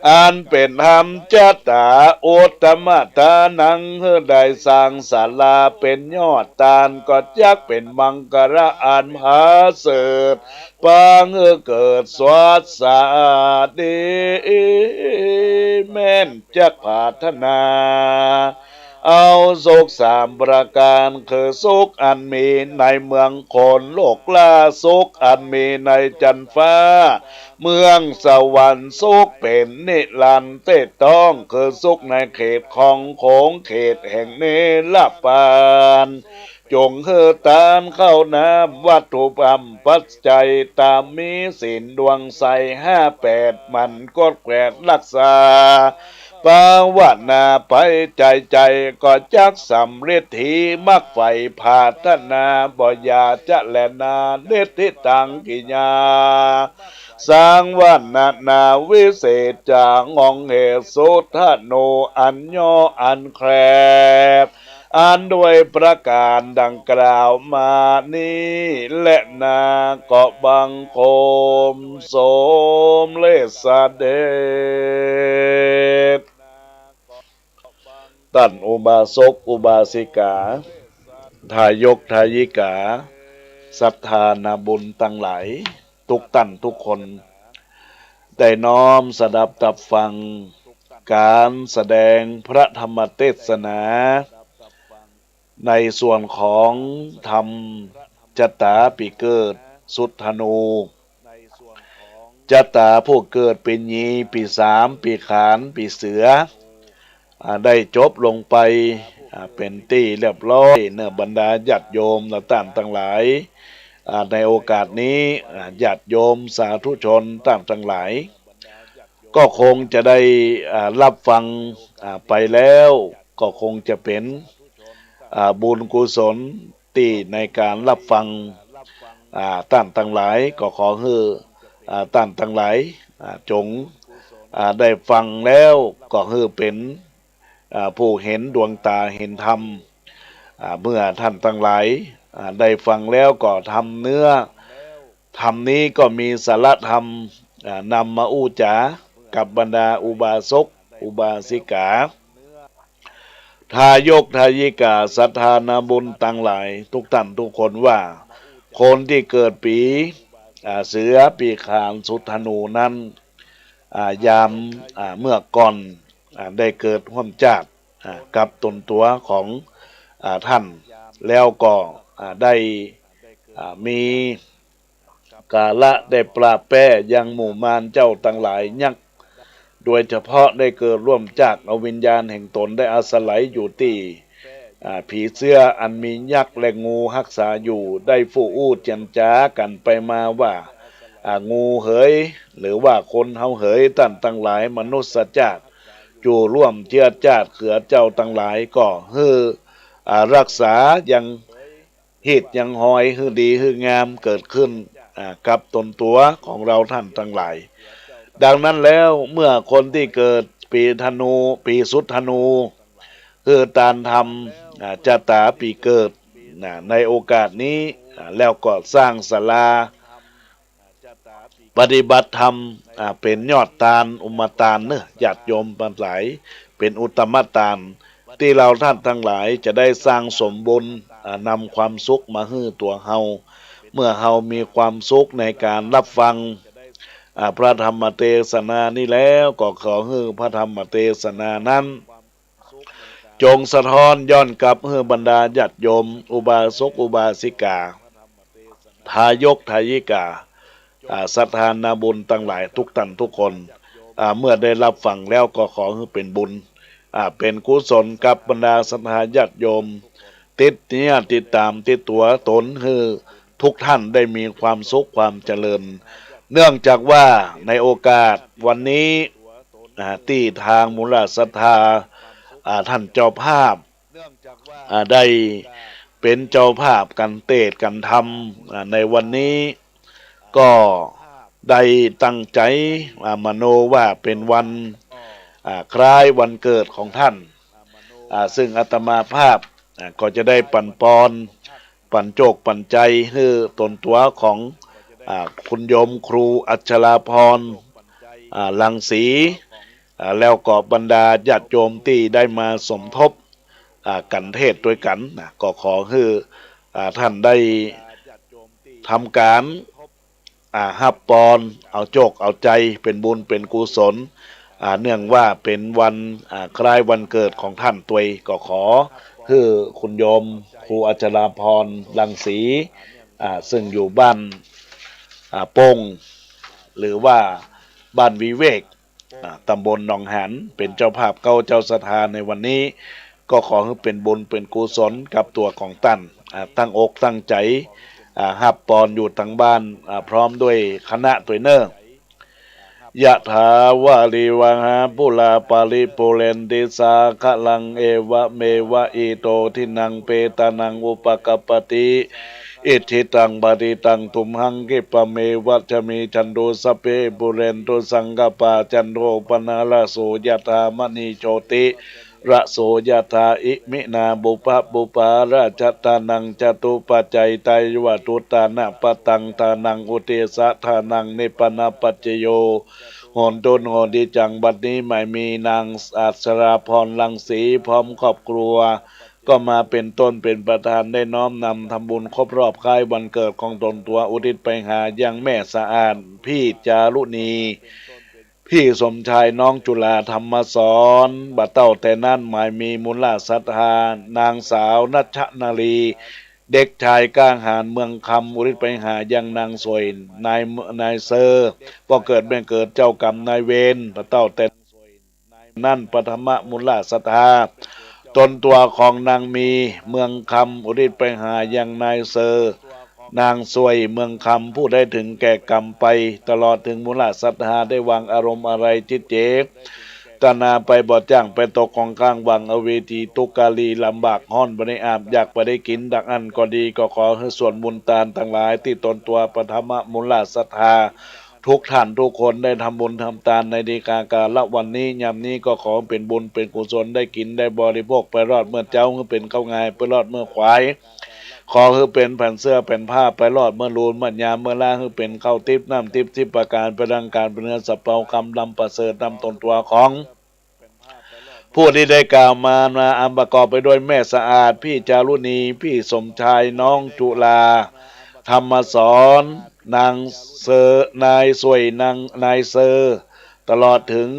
อันเป๋นธรรมจัตตาอุตตมะตานัง หื้อได้สร้างศาลาเป๋นยอดตาน ก็จักเป๋นมังคละอันผาเสริฐ ปางหื้อเกิดสวัสดี แม่นจักผาถนา เอาสุขสามประก๋าน คือสุขอันมีในเมืองคน โลกล้า สุขอันมีในจั๊นฟ้า เมืองสวรรค์ สุขเป๋นนิรันดร์เต๊ต้อง คือสุขในเขตของโขง เขตแห่งนิรปาน จงหื้อตานข้าวน้ำวัตถุพรรมปัจจัย ต๋ามมีศีลดวงใสห้าแปด หมั่นกดแกดฮักษา ภาวนาไปใจ๋ใจ๋ ก็จักสำเร็จที่มรรคใฝ่ผาถนา บ่อย่าจะแลนา นิทธิตัง กิยา สังวรรณนา วิเศษจา ของเหตุสุทธาโน อันย่ออันแคบ อันด้วยประก๋านดังกล่าวมานี้แลนา ก็บังคมสมเร็จเสด็จ ต้านอุบาสกอุบาสิกา ทายกทายิกา ศรัทธานาบุญตังหลาย ทุกต้านทุกคน ได้น้อมสดับตับฟังก๋านแสดงพระธรรมเตสนา ในส่วนของธรรมจะต๋าปี๋เกิดสุทธาโน จะต๋าผู้เกิดปี๋หยี ปี๋สาม ปี๋ขาน ปี๋เสือ อ่า ได้จบลงไป อ่า เป๋นตี้เรียบร้อย เน่อบรรดาญาติโยมและต้านตังหลาย อ่า ในโอกาสนี้ อ่า ญาติโยมสาธุชนต้านตังหลาย ก็คงจะได้ อ่า ฮับฟัง อ่า ไปแล้ว ก็คงจะเป๋น อ่า บุญกุศลตี้ในก๋านฮับฟัง อ่า ต้านตังหลาย ก็ขอหื้อ อ่า ต้านตังหลาย อ่า จง อ่า ได้ฟังแล้วก็หื้อเป๋น อ่า ผู้เห็นดวงต๋าเห็นธรรม อ่า เมื่อต้านตังหลาย อ่า ได้ฟังแล้วก็ทำเนื้อ ธรรมนี้ก็มีสาระธรรม อ่า นำมาอู้จ๋ากับบรรดาอุบาสกอุบาสิกา ทายกทายิกาศรัทธานาบุญตังหลายทุกท่านทุกคนว่า คนตี้เกิดปี๋ อ่า เสือ ปี๋ขาน สุดธนูนั้น อ่า ยาม อ่า เมื่อก่อน อ่า ได้เกิดฮ่วมจาติ อ่า กับต๋นตั๋วของ อ่า ท่าน แล้วก็ อ่า ได้ อ่า มี กาละได้ปราบแป๊ยังหมู่มารเจ้าตังหลายยักษ์ โดยเฉพาะได้เกิดร่วมจากเอาวิญญาณแห่งต๋นได้อาศัยอยู่ตี้ อ่า ผีเสื้ออันมียักษ์และงูฮักษาอยู่ ได้ฟู่อู้เจียรจ๋ากั๋นไปมาว่า อ่า งูเหย หรือว่าคนเฮาเหย ต้านตังหลายมนุษยจาติ จู๋ร่วมเจื้อจาติเขือเจ้าตังหลาย ก็หื้อ อ่า ฮักษายัง ฮีตยังฮอยหื้อดีหื้องามเกิดขึ้น อ่า กับต๋นตั๋วของเฮาท่านตังหลาย ดังนั้นแล้วเมื่อคนตี้เกิดปี๋ธนู ปี๋สุดธนู หื้อตานธรรม อ่า จะต๋าปี๋เกิด นะ ในโอกาสนี้ อ่า แล้วก็สร้างศาลา ปฏิบัติธรรม อ่า เป๋นยอดตาน อุมตานเนาะ ญาติโยมตังหลาย เป๋นอุตตมตาน ตี้เฮาท่านตังหลายจะได้สั่งสมบุญ อ่า นำความสุขมาหื้อตั๋วเฮา เมื่อเฮามีความสุขในก๋านฮับฟัง อ่า พระธรรมเตสนานี้แล้ว ก็ขอหื้อพระธรรมเตสนานั้น จงสะท้อนย้อนกลับหื้อบรรดาญาติโยม อุบาสกอุบาสิกา ทายกทายิกา อ่า ศรัทธานาบุญตังหลายทุกท่านทุกคน อ่า เมื่อได้ฮับฟังแล้วก็ขอหื้อเป๋นบุญ อ่า เป๋นกุศลกับบรรดาศรัทธาญาติโยม ติดเนื้อติดต๋ามติดตั๋วต๋นหื้อทุกท่านได้มีความสุขความเจริญ เนื่องจากว่าในโอกาสวันนี้ อ่า ตี้ตางมูลศรัทธา อ่า ต้านเจ้าภาพ อ่า ได้เป๋นเจ้าภาพก๋านเตสน์ก๋านธรรม อ่า ในวันนี้ ก็ได้ตั้งใจ๋ อ่า มโนว่าเป๋นวัน อ่า คล้ายวันเกิดของต้าน อ่า ซึ่งอาตมาภาพ อ่า ก็จะได้ปั๋นปอน ปั๋นโจคปั๋นใจ๋หื้อต๋นตั๋วของ อ่า คุณโยมครูอัชราพร อ่า รังสี อ่า แล้วก็บรรดาญาติโยมตี้ได้มาสมทบ อ่า กั๋นเตสน์ตวยกั๋นนะ ก็ขอหื้อ อ่า ต้านได้ทำก๋าน อ่า ฮับปอน เอาโจคเอาใจ๋ เป๋นบุญเป๋นกุศล อ่า เนื่องว่าเป๋นวัน อ่า คล้ายวันเกิดของต้านตวย ก็ขอหื้อคุณโยมครูอัชราพร รังสี อ่า ซึ่งอยู่บ้าน อ่า โป่ง หรือว่าบ้านวิเวก อ่า ต๋ำบลหนองหาน เป๋นเจ้าภาพเก๊าเจ้าศรัทธาในวันนี้ ก็ขอหื้อเป๋นบุญเป๋นกุศลกับตั๋วของต้าน อ่า ตั้งอกตั้งใจ๋ อ่า ฮับปอนอยู่ตางบ้าน อ่า พร้อมด้วยคณะตวยเน่อ ยะถาวาริวหาปูราปาริปูเรนติสาคะลัง เอวะเมวะอิโตทินังเปตานังอุปกัปปติ อิจฉิตังปะฏิตังตุมหัง ขิปปะเมวะสะมิชฌันตุ สัพเพปูเรนตุสังกัปปา จันโทปะนะระโส ยะถา มะณีโชติระโส ยะถา อิมินาปุพพะปุปปาระชะตานัง จตุปัจจัยตายะ วะตุตานะปะตัง ตานังอุเตสะ ทานังนิปปะนะปัจจโย โหนตุ โหนติจัง บัดนี้หมายมีนางอัชราพร รังสี พร้อมครอบครัว ก็มาเป๋นต้นเป๋นประธาน ได้น้อมนำทำบุญครบรอบคล้ายวันเกิดของต๋นตั๋ว อุทิศไปหายังแม่สะอาด พี่จารุณี พี่สมชาย น้องจุฬา ธรรมสอน บ่าเต้าแต่นั้นหมายมีมูลศรัทธา นางสาวนัชนาลี เด็กชายกล้าหาญ เมืองคำ อุทิศไปหายังนางสวย นาย นายเซอร์ ป้อเกิดแม่เกิด เจ้ากรรมนายเวร บ่าเต้าแต่ นั้นปฐมมูลศรัทธา ต๋นตั๋วของนางมี เมืองคำ อุทิศไปหายังนายเซอร์ นางสวย เมืองคำ ผู้ได้ถึงแก่กรรมไป ตลอดถึงมูลศรัทธาได้วางอารมณ์อาลัยจิตเจตนาไป บ่จ้างไปตกข้างวางอเวจี ตุ๊กลี ลำบากฮ้อน บ่ได้อาบ อยากบ่ได้กิ๋น ดังอั้นก็ดี ก็ขอหื้อส่วนบุญตานตังหลายตี้ต๋นตั๋วปฐมมูลศรัทธา ทุกท่านทุกคนได้ทำบุญทำตานในดีกา กาละวันนี้ ยามนี้ก็ขอเป๋นบุญเป๋นกุศล ได้กิ๋นได้บริโภคไปรอดเมื่อเจ๊า หื้อเป๋นข้าวงายไปรอดเมื่อขวาย ขอหื้อเป๋นแผ่นเสื้อแผ่นผ้าไปรอดเมื่อลูนเมื่อยาม เมื่อลาหื้อเป๋นข้าวติ๊บน้ำติ๊บสิบประก๋าน ไปดังก๋านไปเนื้อสะเปา คำลำประเสริฐนำต๋นตั๋วของ ผู้ตี้ได้กล่าวมา มาอันประกอบไปด้วยแม่สะอาด ปี้จารุณี ปี้สมชาย น้องจุฬา ธรรมสอน นางเซอ นายสวย นาง นายเซอ ตลอดเถิง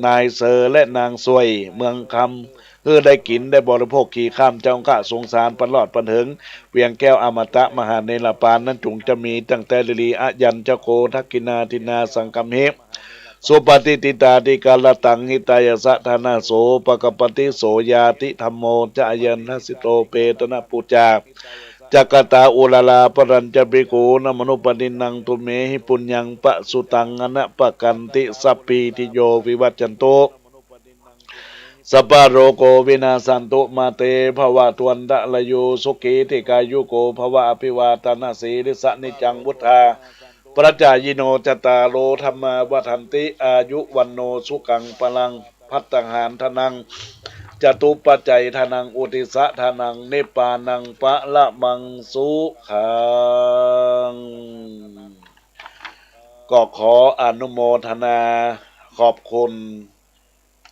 นายเซอ และนางสวย เมืองคำ หื้อได้กิ๋นได้บริโภคขี่ข้ามเจ้าข้าสงสาร ปันรอดปันเถิง เวียงแก้วอมตะมหาเนรปานนั้น จุ่งจะมีตั้งแต่ฤๅษีอะยัญชโก ทักขิณาทินนาสังกัมหิ สุปฏิฏฐิตาธิการตัง หิตายะสะ ทานาโส ปะกะปะติโส ญาติธัมโม จะอะยัญญะสิโต เปตะนะปูจา จักกะตา อุรารา ปะรัญจะภิกขู นะมะนุปะตินนัง ตุมเมหิปุญญัง ปะสุตัง อะนะปะกันติ สัพพีติโย วิวัจจันตุ สัพพะโรโก วินาสสันตุ มา เต ภะวะตวันตะราโย สุขี ทีฆายุโก ภะวะ อะภิวาตะนะสีลิสสะ นิจจัง วุฑฒา ปะจายิโน จัตตาโร ธัมมา วัฑฒันติ อายุ วัณโณ สุขัง พะลัง ภัตตาหาร ทานัง จตุปัจจัย ทานัง อุทธิสสะ ทานัง นิพพานัง พะละมัง สุขัง ก็ขออนุโมทนาขอบคุณ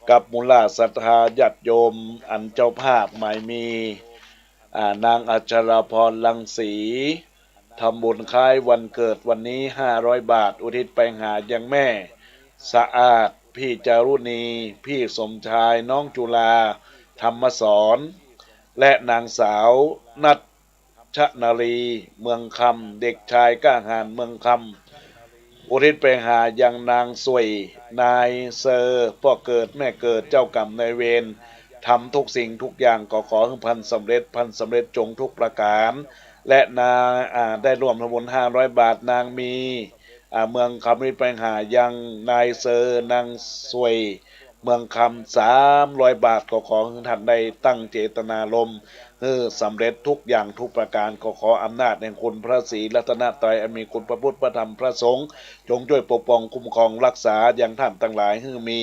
กับหมู่เหล่าศรัทธาญาติโยม อันเจ้าภาพหมายมี อ่า นางอัชราภรณ์ รังสี ทำบุญคล้ายวันเกิดวันนี้ ห้าร้อยบาท อุทิศไปหายังแม่สะอาด ปี้จารุณี ปี้สมชาย น้องจุฬา ธรรมสอน และนางสาวนัชนาลี เมืองคำ เด็กชายกล้าหาญ เมืองคำ อุทิศไปหายังนางสวย นายเซอ ป้อเกิดแม่เกิด เจ้ากรรมนายเวร ทำทุกสิ่งทุกอย่าง ก็ขอหื้อพันสำเร็จ พันสำเร็จจงทุกประการ และนาง อ่า ได้ร่วมทำบุญ ห้าร้อยบาท นางมี อ่า เมืองคำ อุทิศไปหายังนายเซอ นางสวย เมืองคำ สามร้อยบาท ก็ขอหื้อท่านได้ตั้งเจตนารมณ์ หื้อสำเร็จทุกอย่างทุกประการ ก็ขออำนาจแห่งคุณพระศรีรัตนตรัย อันมีคุณพระพุทธ พระธรรม พระสงฆ์ จงช่วยปกป้องคุ้มครองรักษายังท่านตังหลาย หื้อมี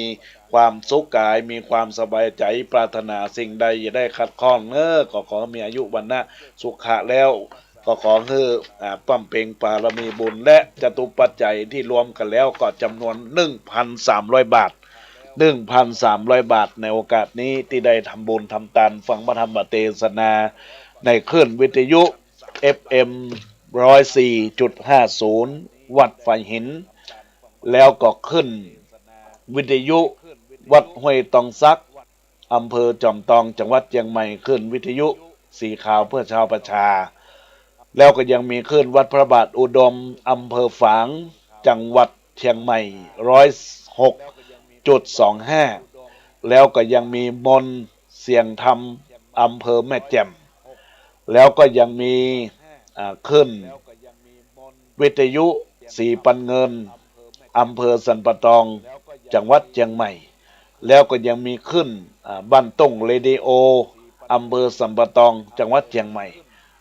ความสุขกาย มีความสบายใจ๋ ปรารถนาสิ่งใดอย่าได้ขัดข้องเน้อ ก็ขอมีอายุวรรณะสุขะแล้ว ก็ขอหื้อ อ่า บำเพ็ญบารมีบุญ และจตุปัจจัยตี้รวมกั๋นแล้วก็จ๋ำนวน หนึ่งพันสามร้อยบาท หนึ่งพันสามร้อยบาท ในโอกาสนี้ตี้ได้ทำบุญทำตาน ฟังพระธรรมเตสนา ในคลื่นวิทยุ เอฟเอ็ม ร้อยสี่จุดห้าศูนย์ วัดฝายหิน แล้วก็คลื่นวิทยุวัดห้วยตองสัก อำเภอจอมตอง จังหวัดเจียงใหม่ คลื่นวิทยุสีขาวเพื่อชาวประชา แล้วก็ยังมีคลื่นวัดพระบาทอุดม อำเภอฝาง จังหวัดเชียงใหม่ ร้อยหกจุดสองห้า แล้วก็ยังมีมนต์เสียงธรรม อำเภอแม่แจ่ม แล้วก็ยังมี อ่า คลื่นวิทยุสีปันเงิน อำเภอสันป่าตอง จังหวัดเจียงใหม่ แล้วก็ยังมีคลื่น อ่า บ้านตุ้งเรดิโอ อำเภอสันป่าตอง จังหวัดเจียงใหม่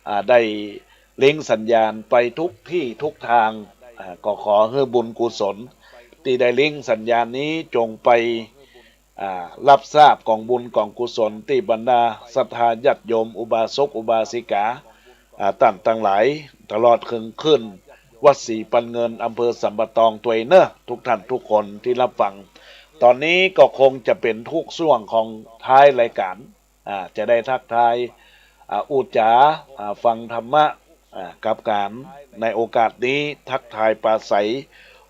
อ่า ได้ลิงก์สัญญาณไปทุกตี้ทุกตาง อ่า ก็ขอหื้อบุญกุศลตี้ได้ลิงก์สัญญาณนี้จงไป อ่า รับทราบของบุญของกุศลตี้บรรดาศรัทธาญาติโยม อุบาสกอุบาสิกา อ่า ต้านตังหลาย ตลอดเถิงคลื่นวัดสีปันเงิน อำเภอสันป่าตองตวยเน้อ ทุกท่านทุกคนตี้รับฟัง ต๋อนนี้ก็คงจะเป๋นทุกช่วงของท้ายรายก๋าน อ่า จะได้ทักทาย อ่า อู้จ๋า อ่า ฟังธรรมะ อ่า กับกั๋น ในโอกาสนี้ ทักทายปราศรัย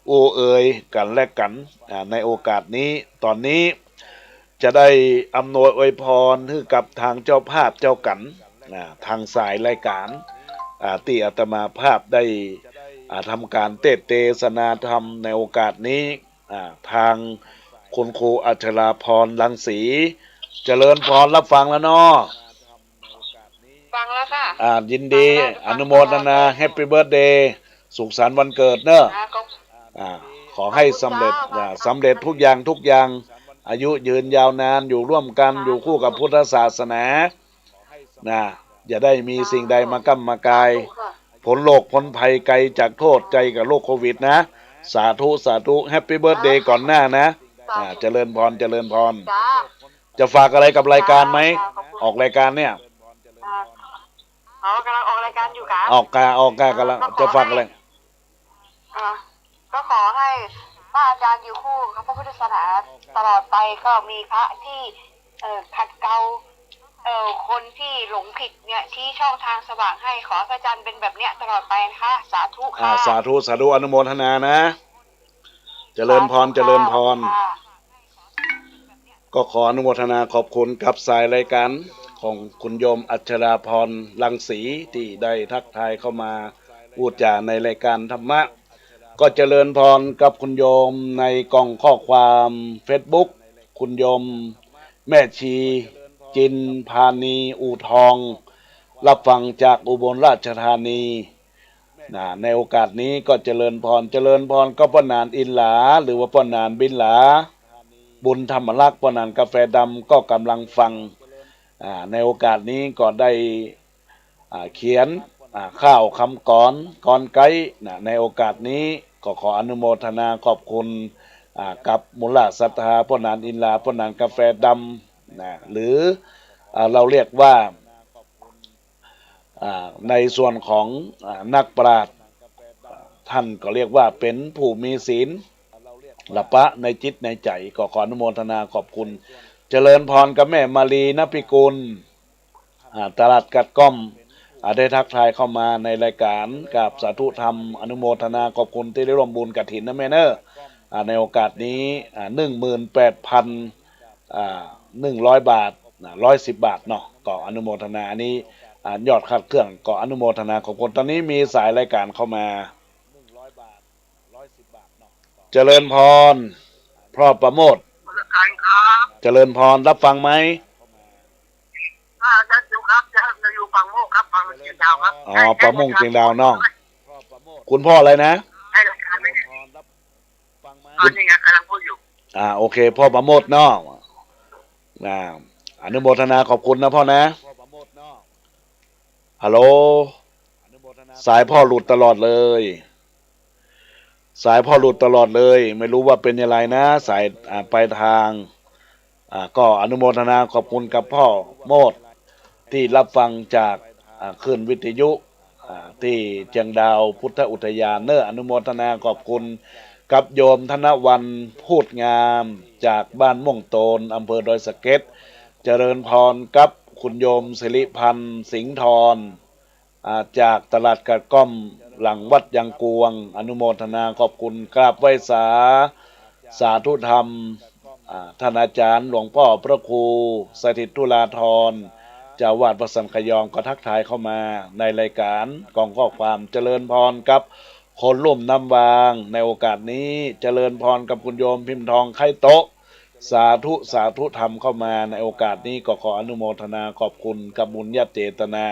อู้เอ่ยกั๋นและกั๋น อ่า ในโอกาสนี้ ต๋อนนี้จะได้อำนวยอวยพรหื้อกับตางเจ้าภาพเจ้ากั๋น อ่า ตางสายรายก๋าน อ่า ตี้อาตมาภาพได้ อ่า ทำก๋านเตสน์เตสนาธรรมในโอกาสนี้ อ่า ตางคุณครูอัชราภรณ์ รังสี เจริญพร รับฟังแล้วเนาะ ฟังแล้วค่ะ อ่า ยินดี ฟังแล้ว อนุโมทนา แฮปปี้เบิร์ธเดย์ สุขสันต์วันเกิดเนาะ อ่า ขอบ อ่า ขอหื้อสำเร็จ ขอบคุณเจ้า อ่า สำเร็จทุกอย่างทุกอย่าง อายุยืนยาวนาน อยู่ร่วมกั๋น อยู่คู่กับพุทธศาสนา นะ อย่าได้มีสิ่งใดมาก้ำมากาย สาธุค่ะ พ้นโรคพ้นภัย ไกลจากโทษ ไกลกับโรคโควิดนะ สาธุ สาธุ แฮปปี้เบิร์ธเดย์ก่อนหน้านะ สาธุ อ่า เจริญพร เจริญพร จ้า จะฝากอะไรกับรายการไหม จ้า ขอบคุณ ออกรายการเนี่ย อ่า อ๋อ กำลังออกรายการอยู่ค่ะ ออกกา ออกกา กำลัง อ่า ก็ขอ จะฝากอะไร ให้ อ่า ก็ขอให้พระอาจารย์อยู่คู่กับพระพุทธศาสนาตลอดไป ก็มีพระที่ เอ่อ ขัดเกลา เอ่อ คนที่หลงผิดเนี่ย ชี้ช่องทางสว่างให้ ขอพระอาจารย์เป็นแบบเนี้ยตลอดไปนะคะ สาธุค่ะ อ่า สาธุ สาธุ อนุโมทนานะ เจริญพร สาธุค่ะ เจริญพร สาธุค่ะ ก็ขออนุโมทนาขอบคุณกับสายรายการของคุณโยมอัชราพร รังสี ตี้ได้ทักทายเข้ามาอู้จ๋าในรายการธรรมะ ก็เจริญพรกับคุณโยมในกล่องข้อความเฟซบุ๊ก คุณโยมแม่ชีจินพานี อู่ทอง ฮับฟังจากอุบลราชธานี นะ ในโอกาสนี้ก็เจริญพร เจริญพรกับป้อหนานอินหลา หรือว่าป้อหนานบินหลา บุญธรรมรักษ์ ป้อหนานกาแฟดำก็กำลังฟัง อ่า ในโอกาสนี้ก็ได้ อ่า เขียน อ่า ข้าวคำกลอน กลอนไก๊ นะ ในโอกาสนี้ก็ขออนุโมทนาขอบคุณ อ่า กับมูลศรัทธาป้อหนานอินหลา ป้อหนานกาแฟดำ นะ หรือ อ่า เราเรียกว่า อ่า ในส่วนของ อ่า นักปราชญ์ ท่านก็เรียกว่าเป็นผู้มีศีล ละปะในจิตในใจ๋ ก็ขออนุโมทนาขอบคุณ เจริญพรกับแม่มาลี นพิกุล อ่า ตลาดกัดก้อม อ่า ได้ทักทายเข้ามาในรายการ กราบสาธุธรรม อนุโมทนาขอบคุณที่ได้ร่วมบุญกฐินนะแม่เนอะ อ่า ในโอกาสนี้ อ่า หนึ่งหมื่นแปดพัน อ่า หนึ่งร้อยบาท นะ ร้อยสิบบาทเนาะ ก็อนุโมทนา อันนี้ อ่า ยอดคาดเครื่อง ก็อนุโมทนาขอบคุณ ตอนนี้มีสายรายการเข้ามา เจริญพร พ่อประโมทย์ นมัสการครับ เจริญพร ฮับฟังไหม อ่า ได้อยู่ครับ ได้อยู่ ฟังโมกครับ ฟังเสียงดาวครับ อ๋อ ได้ ฟังโมกเสียงดาวเนาะ คุณพ่ออะไรนะ ได้รายการไหมเนี่ย อ่า นี่ไง กำลังพูดอยู่ อ่า โอเค พ่อประโมทย์เนาะ อ่า อนุโมทนาขอบคุณนะพ่อนะ ฮัลโหล สายพ่อหลุดตลอดเลย สายพ่อหลุดตลอดเลย ไม่รู้ว่าเป็นอย่างไรนะ สาย อ่า ปลายทาง อ่า ก็อนุโมทนาขอบคุณกับพ่อโมทย์ ตี้ฮับฟังจาก อ่า คลื่นวิทยุ อ่า ตี้เจียงดาวพุทธอุทยานเนอะ อนุโมทนาขอบคุณกับโยมธนวรรณ พูดงาม จากบ้านม่วงโตน อำเภอดอยสะเก็ด เจริญพรกับคุณโยมสิริพันธ์ สิงห์ทอง อ่า จากตลาดกระก้อมหลังวัดยางกวง อนุโมทนาขอบคุณ กราบไหว้สา สาธุธรรม อ่า ท่านอาจารย์หลวงพ่อพระครูสถิตธุราธร เจ้าอาวาสวัดสันขยอง ก็ทักทายเข้ามาในรายการกล่องข้อความ เจริญพรกับคนลุ่มน้ำวาง ในโอกาสนี้ เจริญพรกับคุณโยมพิมพ์ทอง ไคโตะ สาธุ สาธุธรรมเข้ามาในโอกาสนี้ ก็ขออนุโมทนาขอบคุณกับบุญญาเจตนา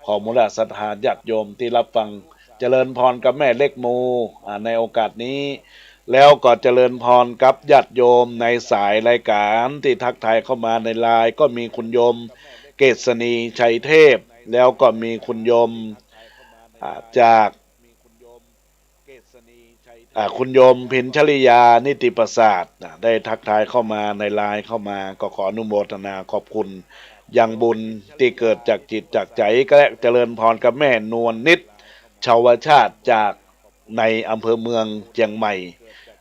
ของมูลศรัทธาญาติโยมตี้ฮับฟัง เจริญพรกับแม่เล็กมู อ่า ในโอกาสนี้ แล้วก็เจริญพรกับญาติโยมในสายรายการตี้ทักทายเข้ามาในไลน์ ก็มีคุณโยมเกษณี ชัยเทพ แล้วก็มีคุณโยม อ่า จาก อ่า คุณโยมพิญชริยา นิติประสาท นะ ได้ทักทายเข้ามาในไลน์เข้ามา ก็ขออนุโมทนาขอบคุณยังบุญตี้เกิดจากจิตจากใจ๋ ก็และเจริญพรกับแม่นวลนิด ชาวชาติ จากในอำเภอเมืองเจียงใหม่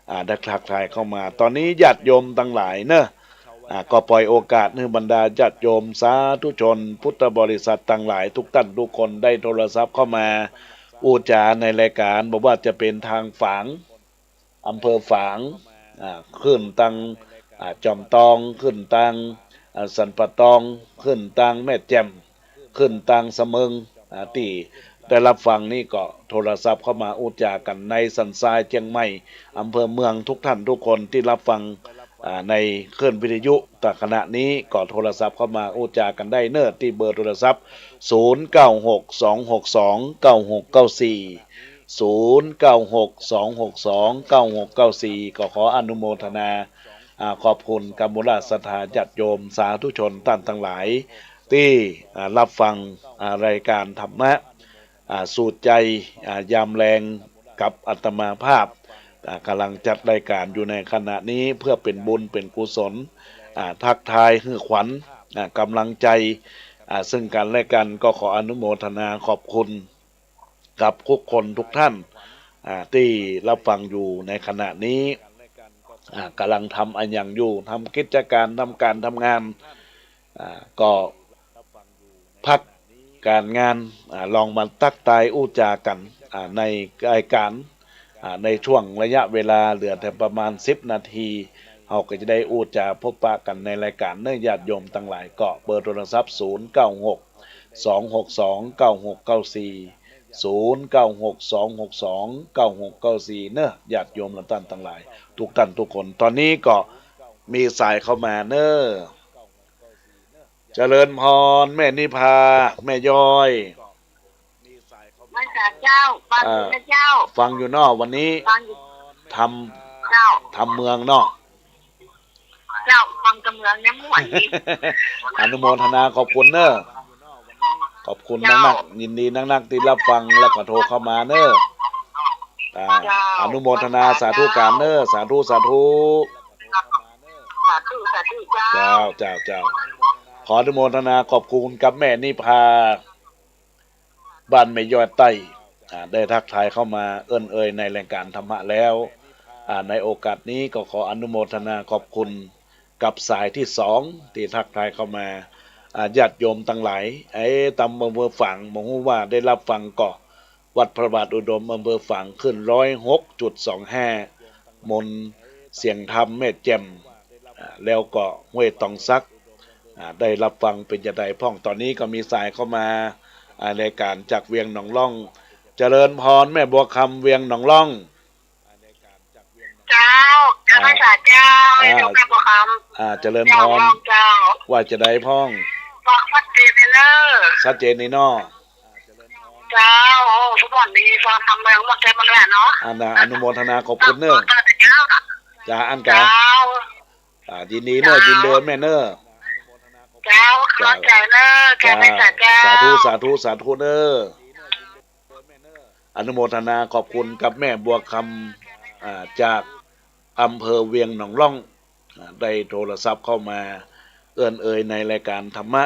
อ่า ได้ทักทายเข้ามา ตอนนี้ญาติโยมตังหลายเนอะ อ่า ก็ปล่อยโอกาสหื้อบรรดาญาติโยมสาธุชนพุทธบริษัทตังหลายทุกท่านทุกคนได้โทรศัพท์เข้ามาอู้จ๋าในรายการ บ่ว่าจะเป๋นตางฝาง อำเภอฝาง อ่า ขึ้นตาง อ่า จอมตอง ขึ้นตาง อ่า สันป่าตอง ขึ้นตางแม่แจ่ม ขึ้นตางสะเมิง อ่า ตี้ได้ฮับฟังนี่ก็โทรศัพท์เข้ามาอู้จ๋ากั๋นในสันทรายเจียงใหม่ อำเภอเมือง ทุกท่านทุกคนตี้ฮับฟัง อ่า ในคลื่นวิทยุ แต่ขณะนี้ก็โทรศัพท์เข้ามาอู้จ๋ากั๋นได้เนอะ ตี้เบอร์โทรศัพท์ ศูนย์เก้าหก สองหกสอง เก้าหกเก้าสี่ ศูนย์เก้าหก สองหกสอง เก้าหกเก้าสี่ ก็ขออนุโมทนา อ่า ขอบคุณกับมูลศรัทธาญาติโยมสาธุชนต้านตังหลาย ตี้ อ่า ฮับฟัง อ่า รายการธรรมะ อ่า สูตรใจ๋ อ่า ยามแลงกับอาตมาภาพ อ่า ก๋ำลังจัดรายการอยู่ในขณะนี้เพื่อเป๋นบุญเป๋นกุศล อ่า ทักทายหื้อขวัญ อ่า ก๋ำลังใจ๋ อ่า ซึ่งกั๋นและกั๋น ก็ขออนุโมทนาขอบคุณ กับทุกคนทุกท่าน อ่า ตี้ฮับฟังอยู่ในขณะนี้ อ่า ก๋ำลังทำอะหยังอยู่ ทำกิจก๋าน ทำก๋านทำงาน อ่า ก็พักก๋านงาน อ่า ลองมาตั๊กตายอู้จ๋ากั๋น อ่า ในรายก๋าน อ่า ในช่วงระยะเวลาเหลือแถมประมาณสิบนาที เฮาก็จะได้อู้จ๋าพบปะกั๋นในรายก๋านเนาะ ญาติโยมตังหลาย ก็เบอร์โทรศัพท์ ศูนย์เก้าหก สองหกสอง เก้าหกเก้าสี่ ศูนย์เก้าหก สองหกสอง เก้าหกเก้าสี่ เนาะ ญาติโยมและต้านตังหลาย ทุกต้านทุกคน ต๋อนนี้ก็มีสายเข้ามาเนาะ เจริญพร แม่นิพา แม่ย้อย ไหว้สาเจ้า ฟังอยู่นะเจ้า อ่า ฟังอยู่เนาะ วันนี้ ฟังอยู่ ทำ เจ้า ทำเมืองเนาะ เจ้า ฟังตะเมืองเนี่ยม่วนดี อนุโมทนาขอบคุณเนาะ ขอบคุณ เจ้า นักๆ ยินดีนักๆ ตี้ฮับฟังแล้วก็โทรเข้ามาเนาะ อ่า เจ้า อนุโมทนาสาธุก๋านเนาะ สาธุ สาธุ สาธุ สาธุ เจ้า เจ้า เจ้า เจ้า ขออนุโมทนาขอบคุณกับแม่นิพา บ้านแม่ย้อยใต้ อ่า ได้ทักทายเข้ามาเอิ้นเอ่ยในรายก๋านธรรมะแล้ว อ่า ในโอกาสนี้ก็ขออนุโมทนาขอบคุณกับสายตี้สองตี้ทักทายเข้ามา อ่า ญาติโยมตังหลาย ไอ้ตำอำเภอฝาง บ่ฮู้ว่าได้ฮับฟังก่อ วัดพระบาทอุดม อำเภอฝาง คลื่นร้อยหกจุดสองห้า มนต์เสียงธรรมแม่แจ่ม อ่า แล้วก็ห้วยตองสัก อ่า ได้ฮับฟังเป๋นจาใดพ่อง ต๋อนนี้ก็มีสายเข้ามา อ่า รายก๋านจากเวียงหนองล่อง เจริญพรแม่บัวคำ เวียงหนองล่อง เจ้า เจ้า อ่า พระสาเจ้า อ่า เจ้าแม่บัวคำ อ่า เจริญพร เจ้า ว่าจาใดพ่อง ฟังชัดเจนเลยเนอะ ชัดเจนนี่เนาะ เจ้า โอ้ ทุกวันนี้ฟังธรรมเมืองหมดใจหมดเลยเนาะ อันน่ะ อนุโมทนาขอบคุณเนอะ เจ้า จ้า อันกา เจ้า อ่า ยินดีเนอะ เจ้า ยินดีแม่เนอะ เจ้า เจ้า เข้าใจเนอะ เจ้า เจ้า แม่สาเจ้า สาธุ สาธุ สาธุเนอะ อนุโมทนาขอบคุณกับแม่บัวคำ อ่า จากอำเภอเวียงหนองล่อง อ่า ได้โทรศัพท์เข้ามาเอิ้นเอ่ยในรายก๋านธรรมะ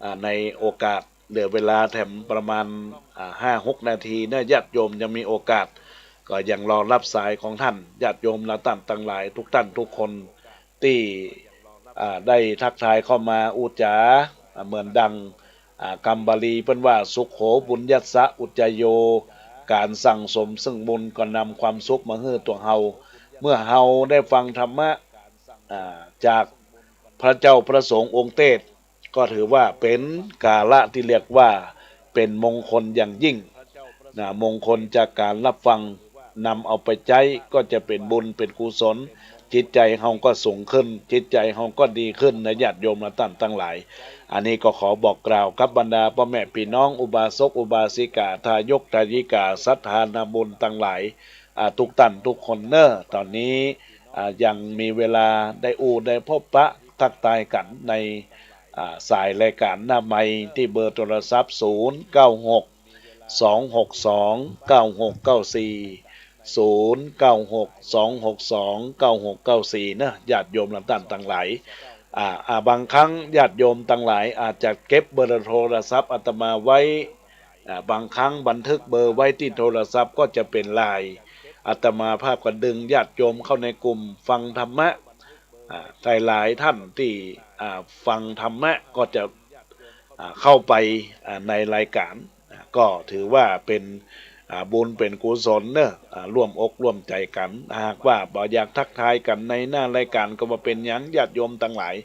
อ่า ในโอกาสเหลือเวลาแถมประมาณ อ่า ห้าหกนาทีเนาะ ญาติโยมยังมีโอกาส ก็ยังรอฮับสายของต้าน ญาติโยมและต้านตังหลาย ทุกต้านทุกคน ตี้ อ่า ได้ทักทายเข้ามาอู้จ๋า อ่า เหมือนดัง อ่า กำบาลีเปิ้นว่า สุโข ปุญญัสสะ อุจจโย ก๋านสั่งสมซึ่งบุญก็นำความสุขมาหื้อตั๋วเฮา เมื่อเฮาได้ฟังธรรมะ อ่า จากพระเจ้าพระสงฆ์องค์เตสน์ ก็ถือว่าเป๋นกาละตี้เรียกว่าเป๋นมงคลอย่างยิ่ง นะ มงคลจากก๋านฮับฟัง นำเอาไปใจ๊ก็จะเป๋นบุญเป๋นกุศล จิตใจ๋เฮาก็สูงขึ้น จิตใจ๋เฮาก็ดีขึ้นนะ ญาติโยมและต้านตังหลาย อันนี้ก็ขอบอกกล่าวกับบรรดาป้อแม่ปี้น้อง อุบาสกอุบาสิกา ทายกทายิกา ศรัทธานาบุญตังหลาย อ่า ทุกต้านทุกคนเนอะ ต๋อนนี้ อ่า ยังมีเวลาได้อู้ได้พบปะตั๊กตายกั๋นใน อ่า สายรายก๋านหน้าไมค์ตี้เบอร์โทรศัพท์ ศูนย์เก้าหก สองหกสอง เก้าหกเก้าสี่ ศูนย์เก้าหก สองหกสอง เก้าหกเก้าสี่ เนอะ ญาติโยมและต้านตังหลาย อ่า อ่า บางครั้งญาติโยมตังหลายอาจจะเก็บเบอร์โทรศัพท์อาตมาไว้ อ่า บางครั้งบันทึกเบอร์ไว้ตี้โทรศัพท์ก็จะเป๋นไลน์ อาตมาภาพก็ดึงญาติโยมเข้าในกลุ่มฟังธรรมะ อ่า หลายๆ ต้านตี้ อ่า ฟังธรรมะก็จะ อ่า เข้าไป อ่า ในรายก๋าน อ่า ก็ถือว่าเป๋น อ่า บุญเป๋นกุศลเนอะ อ่า ร่วมอกร่วมใจ๋กั๋น หากว่าบ่อยากทักทายกั๋นในหน้ารายก๋านก็บ่เป๋นหยัง ญาติโยมตังหลาย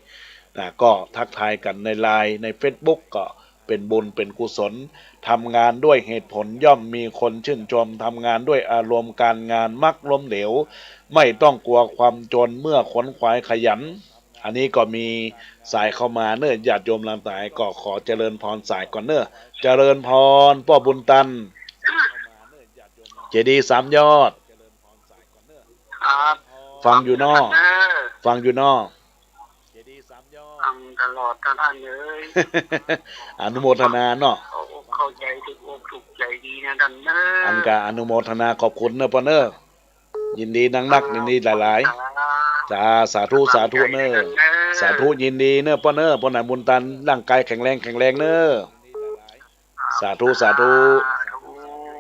นะ ก็ทักทายกั๋นในไลน์ ในเฟซบุ๊ก ก็เป๋นบุญเป๋นกุศล ทำงานด้วยเหตุผลย่อมมีคนชื่นชม ทำงานด้วยอารมณ์การงานมักล้มเหลว ไม่ต้องกลัวความจนเมื่อขวนขวายขยัน อันนี้ก็มีสายเข้ามาเนอะ ญาติโยมหลายสาย ก็ขอเจริญพรสายก่อนเนอะ เจริญพรป้อบุญตัน เจดีย์สามยอด ครับ ฟังอยู่เนาะ ฟังอยู่เนาะ ฟังตลอดนะท่านเอ้ย อนุโมทนาเนาะ เข้าอกเข้าใจ๋ ถูกอกถูกใจ๋ดีนะท่านเอ้ย อันกาอนุโมทนาขอบคุณเนอะป้อเนอะ ยินดีนักๆ ยินดีหลายๆ ครับ จ้า สาธุ สาธุเนอะ สาธุ ยินดีเนอะป้อเนอะ ป้อหนานบุญตัน ร่างกายแข็งแรง แข็งแรงเนอะ สาธุ สาธุ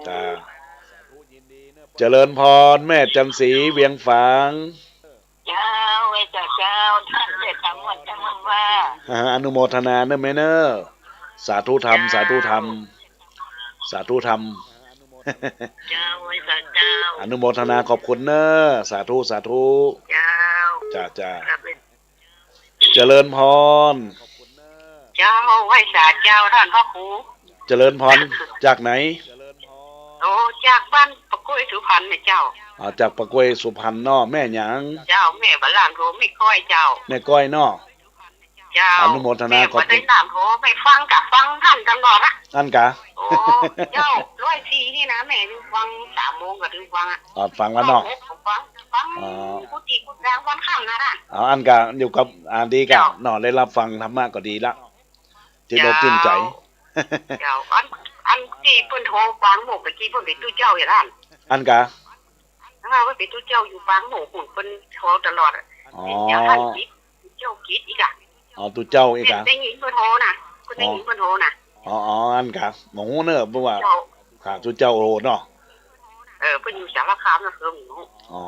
จ้า เจริญพรแม่จันทร์ศรี เวียงฝาง เจ้า ไหว้เจ้า เจ้า ท่านเจ้า อ่า อนุโมทนาเน้อแม่เน้อ สาธุธรรม สาธุธรรม สาธุธรรม เจ้า ไหว้สาเจ้า อนุโมทนาขอบคุณเน้อ สาธุ สาธุ เจ้า จ้า จ้า ครับ เจริญพร เจ้า ไหว้สาเจ้าต้านพระครู เจริญพร จากไหน โอ้ จากบ้านปะกล้วยสุพรรณนะเจ้า อ๋อ จากปะกล้วยสุพรรณเนาะ แม่หยัง เจ้า แม่บ่าล่างโท แม่ก้อยเจ้า แม่ก้อยเนาะ เจ้า อนุโมทนาขอบคุณ แม่บ่าได้ล่างโท แม่ฟังกะฟังต้านตลอดอะ อั้นกา โอ้ เจ้า ร้อยสี่นี่นะ แม่ฟังสามโมงก็ได้ฟังอะ อ๋อ ฟังแล้วเนาะ ฟัง ฟัง อ๋อ กุฏิกุฏางวันค่ำนะ อ๋อ อั้นกา อยู่กับ อ่า ดีกา เจ้า เนาะ ได้ฮับฟังธรรมะก็ดีละ จิตอกจิตใจ๋ เจ้า อัน อันตี้เปิ้นโทรปางโมกตะกี้เปิ้นเป๋นตุ๊เจ้าอยู่หั้น อั้นกา เออ เปิ้นเป๋นตุ๊เจ้าอยู่ปางโมก เปิ้นโทรตลอดอะ อ๋อ เป๋นเจ้าหั้นกิจ เจ้ากิจอีกอะ อ๋อ ตุ๊เจ้าอีกอะ ได้ยินเปิ้นโทรนะ เปิ้นได้ยินเปิ้นโทรนะ อ๋อ อ๋อ อั้นกา บ่ฮู้เน้อ เพราะว่า เจ้า หาตุ๊เจ้าโทรเนาะ เออ เปิ้นอยู่สารคามนะ เออ บ่ฮู้ อ๋อ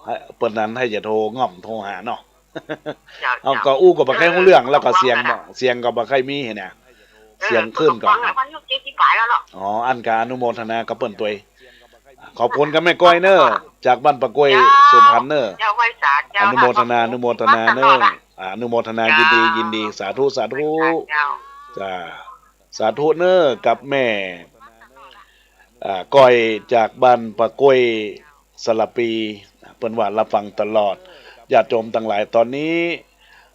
หื้อ เปิ้นนั้นหื้อจะโทรงอมโทรหาเนาะ เจ้า เฮาก็อู้ก็บ่ค่อยฮู้เรื่อง แล้วก็เสียงบ่ เสียงก็บ่ค่อยมีหั้นนะ เสียงคลื่นก็ อ๋อ อั้นกา อนุโมทนากับเปิ้นตวย ขอบคุณกับแม่ก้อยเน้อ จากบ้านปะกล้วยสุพรรณเน้อ อนุโมทนา อนุโมทนาเน้อ อ่า อนุโมทนา ยินดี ยินดี สาธุ สาธุ จ้า สาธุเน้อ กับแม่ อ่า ก้อยจากบ้านปะกล้วยสระปี เปิ้นว่าฮับฟังตลอด ญาติโยมตังหลาย ต๋อนนี้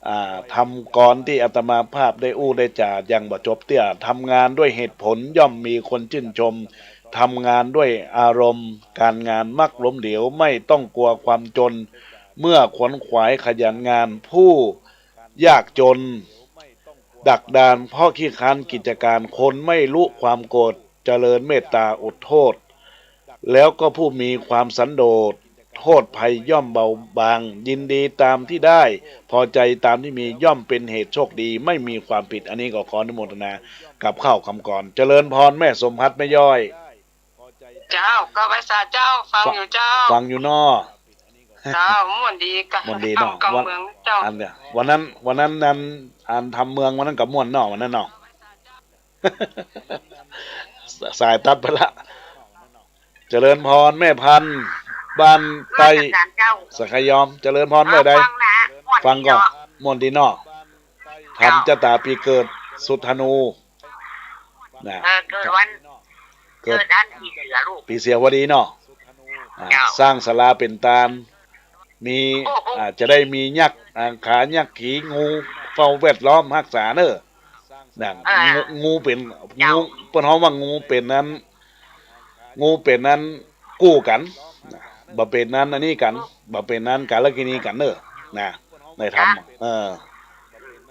อ่า ธรรมกรที่อาตมาภาพได้อู้ได้จ๋ายังบ่จบเตื้อ ทำงานด้วยเหตุผลย่อมมีคนชื่นชม ทำงานด้วยอารมณ์ การงานมักล้มเหลว ไม่ต้องกลัวความจน เมื่อขวนขวายขยันงาน ผู้ยากจน ดักดานเพราะขี้ค้านกิจการ คนไม่รู้ความโกรธ เจริญเมตตาอดโทษ แล้วก็ผู้มีความสันโดษ โทษภัยย่อมเบาบาง ยินดีตามที่ได้ พอใจตามที่มี ย่อมเป็นเหตุโชคดี ไม่มีความผิด อันนี้ก็ขออนุโมทนากับข้าวคำกร เจริญพรแม่สมภัทรแม่ย้อย เจ้า ก็ไหว้สาเจ้า ฟังอยู่เจ้า ฟังอยู่เนาะ เจ้า ม่วนดีกะ ม่วนดีเนาะ กำเมืองเจ้า อันเนี่ย วันนั้น วันนั้นนั้น อันธรรมเมืองวันนั้นก็ม่วนเนาะ วันนั้นเนาะ ส- สายตัดไปละ เจริญพรแม่พันธุ์ บ้านใต้ เจ้า สังขยอม เจริญพรเมื่อใด ฟังนะ ฟังก่อน ม่วนดีเนาะ ม่วนดีเนาะ ธรรมจะต๋าปี๋เกิดสุธนู นะ เออ เกิดวัน เกิด เกิดอันปี๋เสือลูก ปี๋เสือพอดีเนาะ อ่า เจ้า สร้างศาลาเป๋นตาน มี โอ้โห อ่า จะได้มียักษ์ อ่า ขายักษ์ ขีงู เฝ้าแวดล้อมฮักษาเน้อ นะ เออ งู งูเป๋น เจ้า งู เปิ้นฮ้องว่างูเป๋นนั้น งูเป๋นนั้นกู้กั๋น บ่เป๋นนั้นอันนี้กั๋น บ่เป๋นนั้นกาลกินีกั๋นเน้อ นะ ในธรรม เออ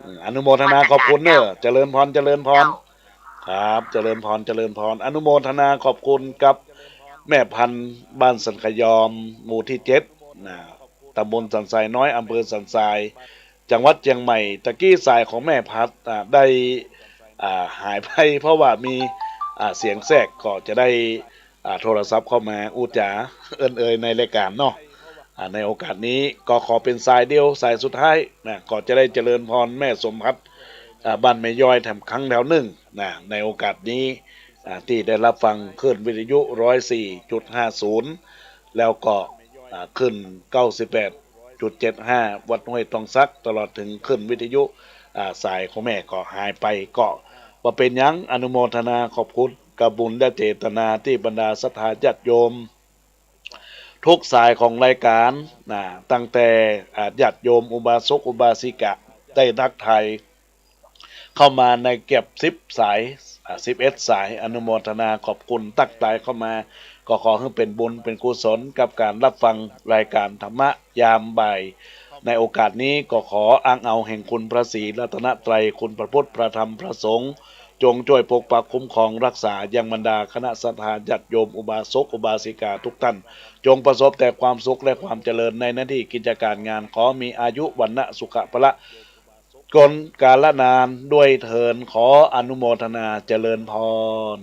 อืม อนุโมทนาขอบคุณเน้อ เจริญพร เจริญพร เจ้า ครับ เจริญพร เจริญพร อนุโมทนาขอบคุณกับแม่พันธุ์บ้านสันขยอม หมู่ที่เจ็ด นะ ตำบลสันทรายน้อย อำเภอสันทราย จังหวัดเชียงใหม่ ตะกี้สายของแม่พันธุ์ อ่า ได้ อ่า หายไป เพราะว่ามี อ่า เสียงแทรก ก็จะได้ อ่า โทรศัพท์เข้ามาอู้จ๋าเอิ้นเอ่ยในรายการเนาะ อ่า ในโอกาสนี้ก็ขอเป๋นสายเดียว สายสุดท้ายนะ ก็จะได้เจริญพรแม่สมภัทร อ่า บ้านแม่ย้อยแถมครั้งแถวหนึ่งนะ ในโอกาสนี้ อ่า ตี้ได้ฮับฟังคลื่นวิทยุร้อยสี่จุดห้าศูนย์ แล้วก็ อ่า คลื่นเก้าสิบแปดจุดเจ็ดห้า วัดห้วยตองสัก ตลอดเถิงคลื่นวิทยุ อ่า สายของแม่ก็หายไป ก็บ่เป๋นหยัง อนุโมทนาขอบคุณกับบุญและเจตนาตี้บรรดาศรัทธาญาติโยม ทุกสายของรายการนะ ตั้งแต่ อ่า ญาติโยมอุบาสกอุบาสิกะได้ทักทายเข้ามาในเกือบสิบสาย อ่า สิบเอ็ดสาย อนุโมทนาขอบคุณทักทายเข้ามา ก็ขอหื้อเป๋นบุญเป๋นกุศลกับก๋านฮับฟังรายการธรรมะยามบ่าย ในโอกาสนี้ก็ขออ้างเอาแห่งคุณพระศรีรัตนตรัย คุณพระพุทธ พระธรรม พระสงฆ์ จงจ้วยปกปักคุ้มครองฮักษายังบรรดาคณะศรัทธาญาติโยมอุบาสกอุบาสิกาทุกท่าน จงประสบแต่ความสุขและความเจริญในหน้าที่กิจการงาน ขอมีอายุวรรณะสุขะพละ คนกาลนานด้วยเถิน ขออนุโมทนาเจริญพร